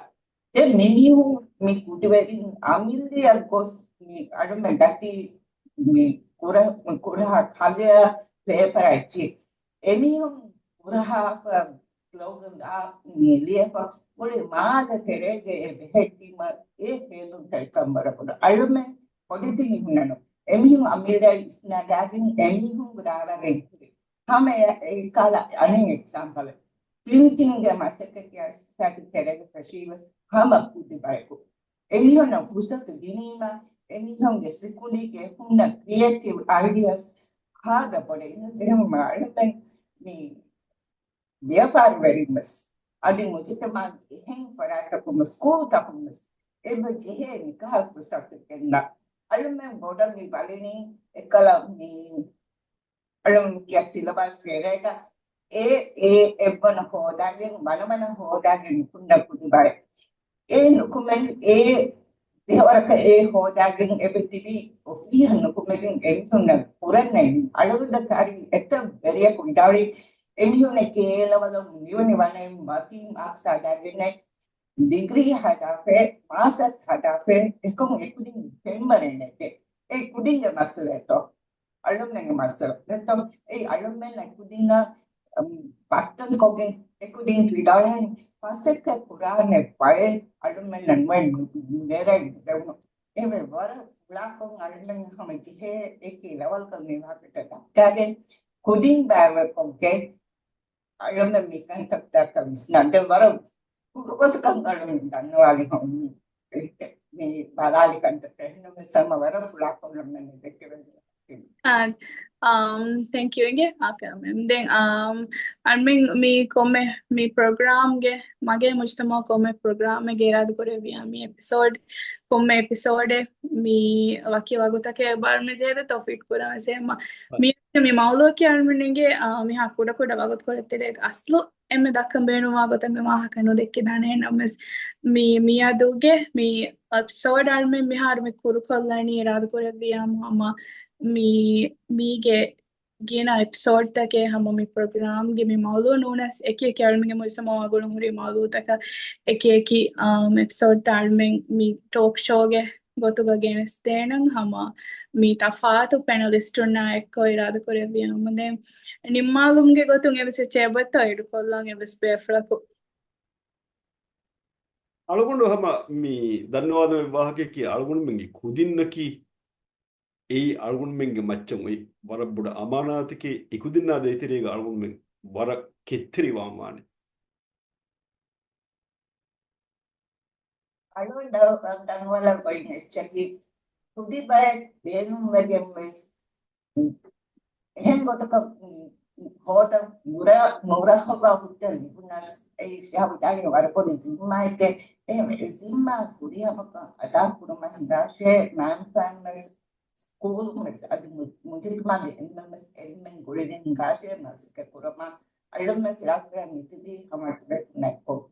ދެން މި މީހުން މި ކުދިވެރިން އަމިއްލައަށް ގޮސް މި އަޅުމެން ދަތި މި ކުރަ-، މި ކުރަހާ ކަލަރ ޕޭޕަރ އެއްޗި އެމީހުން ކުރަހާފަ ސްލޯގަން ދާ މި ލިޔެފަ މުޅި މާލެ ތެރޭގައި އެ ބެހެއްޓީމަ އެ ހޭލުންތެރިކަން ވަރަށް ބޮޑު. އަޅުމެން ކޮޑިތިނި ހުންނަނު އެމީހުން އަމިއްލައަށް އިސްނަގާގެން އެމީހުން ރާރަގެން ހުރި. ހަމަ އެ، އެ ކަލަ އަނެއް އެގްޒާމްޕަލެއް. ޕްރިންޓިންގެ މަސައްކަތް ސޮސައިޓީ ތެރޭގެ ފެށީވެސް ހަމަ ކުދި ބަޔަކު. އެމީހުންނަށް ފުރުސަތު ދިނީމަ، އެމީހުންގެ ސިކުނޑީގެ ހުންނަ ކްރިއޭޓިވް އައިޑިއާސް ހާދަ ބޮޑެއް. އެހެންވީމަ އަޅުމެން މި ވިޔަފާރިވެރިން ވެސް އަދި މުޖުތަމަޢުގެ އެހެން ފަރާތްތަކުން ސްކޫލްތަކުން ވެސް އެބަ ޖެހޭ ނިކަހަށް ފުރުސަތު ގެންނަ. އަޅުމެން ބޮޑަށް މި ބަލަނީ އެކަލަ މި އަޅުމެންގެ ސިލަބަސް ތެރޭގަ އެ، އެ އެއްވަނަ ހޯދާގެން، ވަނަވަނަ ހޯދާގެން ނުކުންނަ ކުދި ބައެއް. އެ ނުކުމެލި އެ ދެހަވަރަކަށް އެ ހޯދާގެން އެބަ ތިބި އޮފީހަށް ނުކުމެލިން އެމީހުންނަށް ކުރަން ނެތް. އަޅުގަނޑަކަށް ހަރި އެތައް ވެރިޔަކު ވިދާޅުވި އެމީހުންނަށް ކޭ ލެވެލުން މިވަނީ ވަނައިން މަތީ މާކްސް ހަދާގެން ޑިގްރީ ހަދާފަ، މާސްޓަރސް ހަދާފަ، އެކަމު އެކުދިން ފެންވަރެއް ނެތޭ. އެ ކުދިންގެ މައްސަލައެއްތޯ؟ އަޅުމެންގެ މައްސަލަ. ނެތޯ؟ އެ އަޅުމެން އެކުދިންނަށް، އަމް، ބައްޓަން ކޮށްގެން އެކުދިން ވިދާޅުވެ ފަސްއެއްކަ ކުރާނެ ބައެއް އަޅުމެންނަށް ނުވެ ނޭރައި ދެވުނު. އެވެ ވަރަށް ފުޅާކޮށް އަޅުމެން ހަމަ ޖެހޭ އެކި ލެވެލްގަ މި ވާހަކަތައް ދައްކާގެން ކުދިން ބައިވެރިކޮށްގެން އަޅުމެން މިކަންތައް ދައްކަ ވިސްނާ. ދެން ވަރަށް ކުޑަގޮތަކަށް އަޅުމެން ދަންނަވާލި ހަމަ މި ބަލާލި ކަންތައް އެހެންނަމަވެސް ހަމަ ވަރަށް ފުޅާކޮށް އަޅުމެން ދެއްކެވެނީ. އާ، އާ، ތެންކް ޔޫ އިނގޭ. އޯކޭ، މެމް. ދެން، އާ، އަޅުމެން މި ކޮންމެ މި ޕްރޮގްރާމްގެ މަގޭ މުޖުތަމަޢު ކޮންމެ ޕްރޮގްރާމެއްގެ އިރާދަކުރެއްވިޔާ މި އެޕިސޯޑް، ކޮންމެ އެޕިސޯޑެއް މި ވަކި ވަގުތަކެއް އެބަ އަޅުމެން ޖެހޭ ތައުފީޤު ކުރަން ވެސް އެހެންމަ. މި، މި މައުޟޫޢަކީ އަޅުމެންގެ، އާ، މިހާ ކުޑަ ކުޑަ ވަގުތުކޮޅެއް ތެރޭގަ އަސްލު އެންމެ ދައްކަން ބޭނުންވާ ގޮތަށް މި ވާހަކަ ނުދެއްކިދާނެ. އެހެންނަމަވެސް މި މިއަދުގެ މި އެޕިސޯޑް އަޅުމެން މިހާރު މި ކުރުކޮށްލަނީ އިރާދަކުރެއްވިޔާ ހަމަ މި، މީގެ ގިނަ އެޕިސޯޑްތަކެއް ހަމަ މި ޕްރޮގްރާމްގެ މި މައުޟޫޢު ނޫނަސް އެކި އެކި އަޅުމެންގެ މުޖުތަމަޢު އަގުނު ހުރި މައުޟޫޢުތަކަށް އެކި އެކި، އާ، އެޕިސޯޑްތައް އަޅުމެން މި ޓޯކް ޝޯގެ ގޮތުގަ ގެނެސްދޭނަން ހަމަ މި ތަފާތު ޕެނަލިސްޓުންނާ އެއްކޮށް އިރާދަކުރެއްވި ހަމަ ދެން ނިންމާލުމުގެ ގޮތުން އެވެސް އެއްޗެއް އެބައޮތްތޯ އެޑުކޮށްލަން އެވެސް ބޭފުޅަކު. އަޅުގަނޑު ހަމަ މި ދަންނަވާލެވޭ ވާހަކައަކީ އަޅުގަނޑުމެންގެ ކުދިންނަކީ އެއީ އަޅުގަނޑުމެންގެ މައްޗަށް އޮތް ވަރަށް ބޮޑު އަމާނާތެކޭ. އެކުދިންނާ ދޭތެރޭގަ އަޅުގަނޑުމެން ވަރަށް ކެތްތެރިވާން ވާނެ. އަޅުގަނޑަށް ދަންނަވާލަން އޮތް އެއްޗަކީ ކުދި ބައެއް ބޭނުންވެގެން ވެސް އެހެން ގޮތަކަށް ހޯދަން ނުރަ-، ނުރަހައްވާ ހުއްޓަށް ލިބުނަސް އެއީ ޝިހާބު ދާނީ ވަރަށް ބޮޑު ޒިންމާއެކޭ. އެހެންވެ ޒިންމާ ފުރިހަމަކޮށް އަދާކުރުމަށް ހިނގާށޭ މައިންފާން ވެސް ސްކޫލުން ވެސް އަދި މު-، މުޖުތަމަޢުގެ އެންމެން ވެސް އެންމެން ގުޅިގެން ހިނގާށޭ މަސައްކަތް ކުރަމާ އަޅުން ވެސް އިރާދަކުރާ މިތިބީ ހަމަ ތިބޭފުޅުންނާ އެއްކޮށް.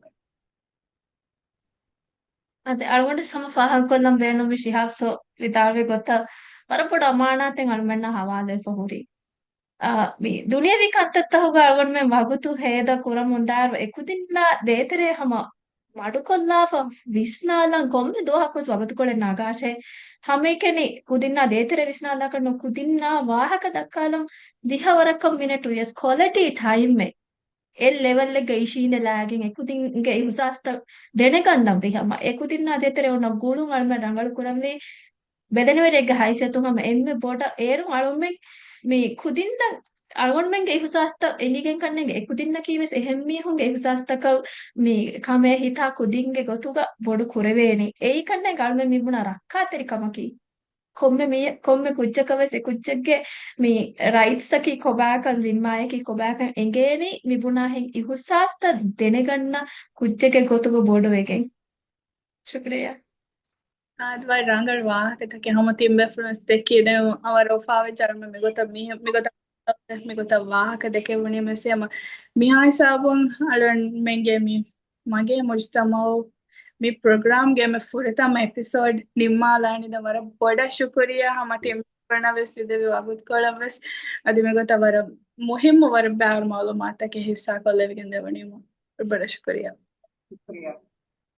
އަދި އަޅުގަނޑު ހަމަ ފާހަގަކޮށްލަން ބޭނުންވި ޝިހާބް ސޯ ވިދާޅުވި ގޮތަށް ވަރަށް ބޮޑު އަމާނާތެއް އަޅުމެންނަށް ހަވާލުވެފަ ހުރި. އާ، މި ދުނިޔެވީ ކަންތައްތަކުގަ އަޅުގަނޑުމެން ވަގުތު ހޭދަ ކުރަމުން ދާއިރު އެކުދިންނާ ދޭތެރޭ ހަމަ މަޑުކޮށްލާފަ ވިސްނާލަން ކޮންމެ ދުވަހަކުވެސް ވަގުތުކޮޅެއް ނަގާށޭ. ހަމައެކަނި ކުދިންނާ ދޭތެރޭ ވިސްނާލާކަށް ނޫން ކުދިންނާ ވާހަކަ ދައްކާލަން ދިހަވަރަކަށް މިނެޓު ވިޔަސް ކޮލެޓީ ޓައިމެއް އެއް ލެވެލްއެއްގަ އިށީނދެލާގެން އެކުދިންގެ އިހުސާސްތައް ދެނެގަންނަންވީ ހަމަ. އެކުދިންނާ ދޭތެރޭ އޮންނަ ގުޅުން އަޅުމެން ރަނގަޅު ކުރަންވީ ބެލެނިވެރިއެއްގެ ހައިސިއްޔަތުން ހަމަ އެންމެ ބޮޑަށް އޭރުން އަޅުމެން މި ކުދިންނަށް އަޅުގަނޑުމެންގެ އިހުސާސްތައް އެނގިގެން ކަންނޭނގެ އެކުދިންނަކީ ވެސް އެހެން މީހުންގެ އިހުސާސްތަކަށް މި ކަމޭ ހިތާ ކުދިންގެ ގޮތުގަ ބޮޑު ކުރެވޭނީ. އެއީ ކަންނޭނގެ އަޅުމެން މި ބުނާ ރައްކާތެރިކަމަކީ. ކޮންމެ މީ-، ކޮންމެ ކުއްޖަކަށް ވެސް އެ ކުއްޖެއްގެ މި ރައިޓްސްއަކީ ކޮބާކަން، ޒިންމާއަކީ ކޮބާކަން އެނގޭނީ މި ބުނާހެން އިހުސާސްތައް ދެނެގަންނަ ކުއްޖެއްގެ ގޮތުގަ ބޮޑުވެގެން. ޝުކުރިއްޔާ. އާދެ، ވަރަށް ރަނގަޅު ވާހަކަތަކެއް ހަމަ ތިން ބޭފުޅުން ވެސް ދެއްކި. ދެން އަވަރ އުފާވެއްޖެ އަޅުމެން މިގޮތަށް މި، މިގޮތަށް، މިގޮތަށް ވާހަކަ ދެކެވުނީމަ ވެސް ހަމަ މިހާ ހިސާބުން އަޅުމެންގެ މި މަގޭ މުޖްތަމަޢު މި ޕްރޮގްރާމްގެ މި ފުރަތަމަ އެޕިސޯޑް ނިންމާލާނީ. ދެން ވަރަށް ބޮޑަށް ޝުކުރިއްޔާ ހަމަ ތިން ބޭފުޅުންނަށް ވެސް ލިބެވި ވަގުތުކޮޅަށް ވެސް. އަދި މިގޮތަށް ވަރަށް މުހިއްމު ވަރަށް ބާރު މަޢުލޫމާތުތަކެއް ހިއްސާކޮށްލެވިގެން ދެވުނީމަ ބޮޑަށް ޝުކުރިއްޔާ. ޝުކުރިއްޔާ.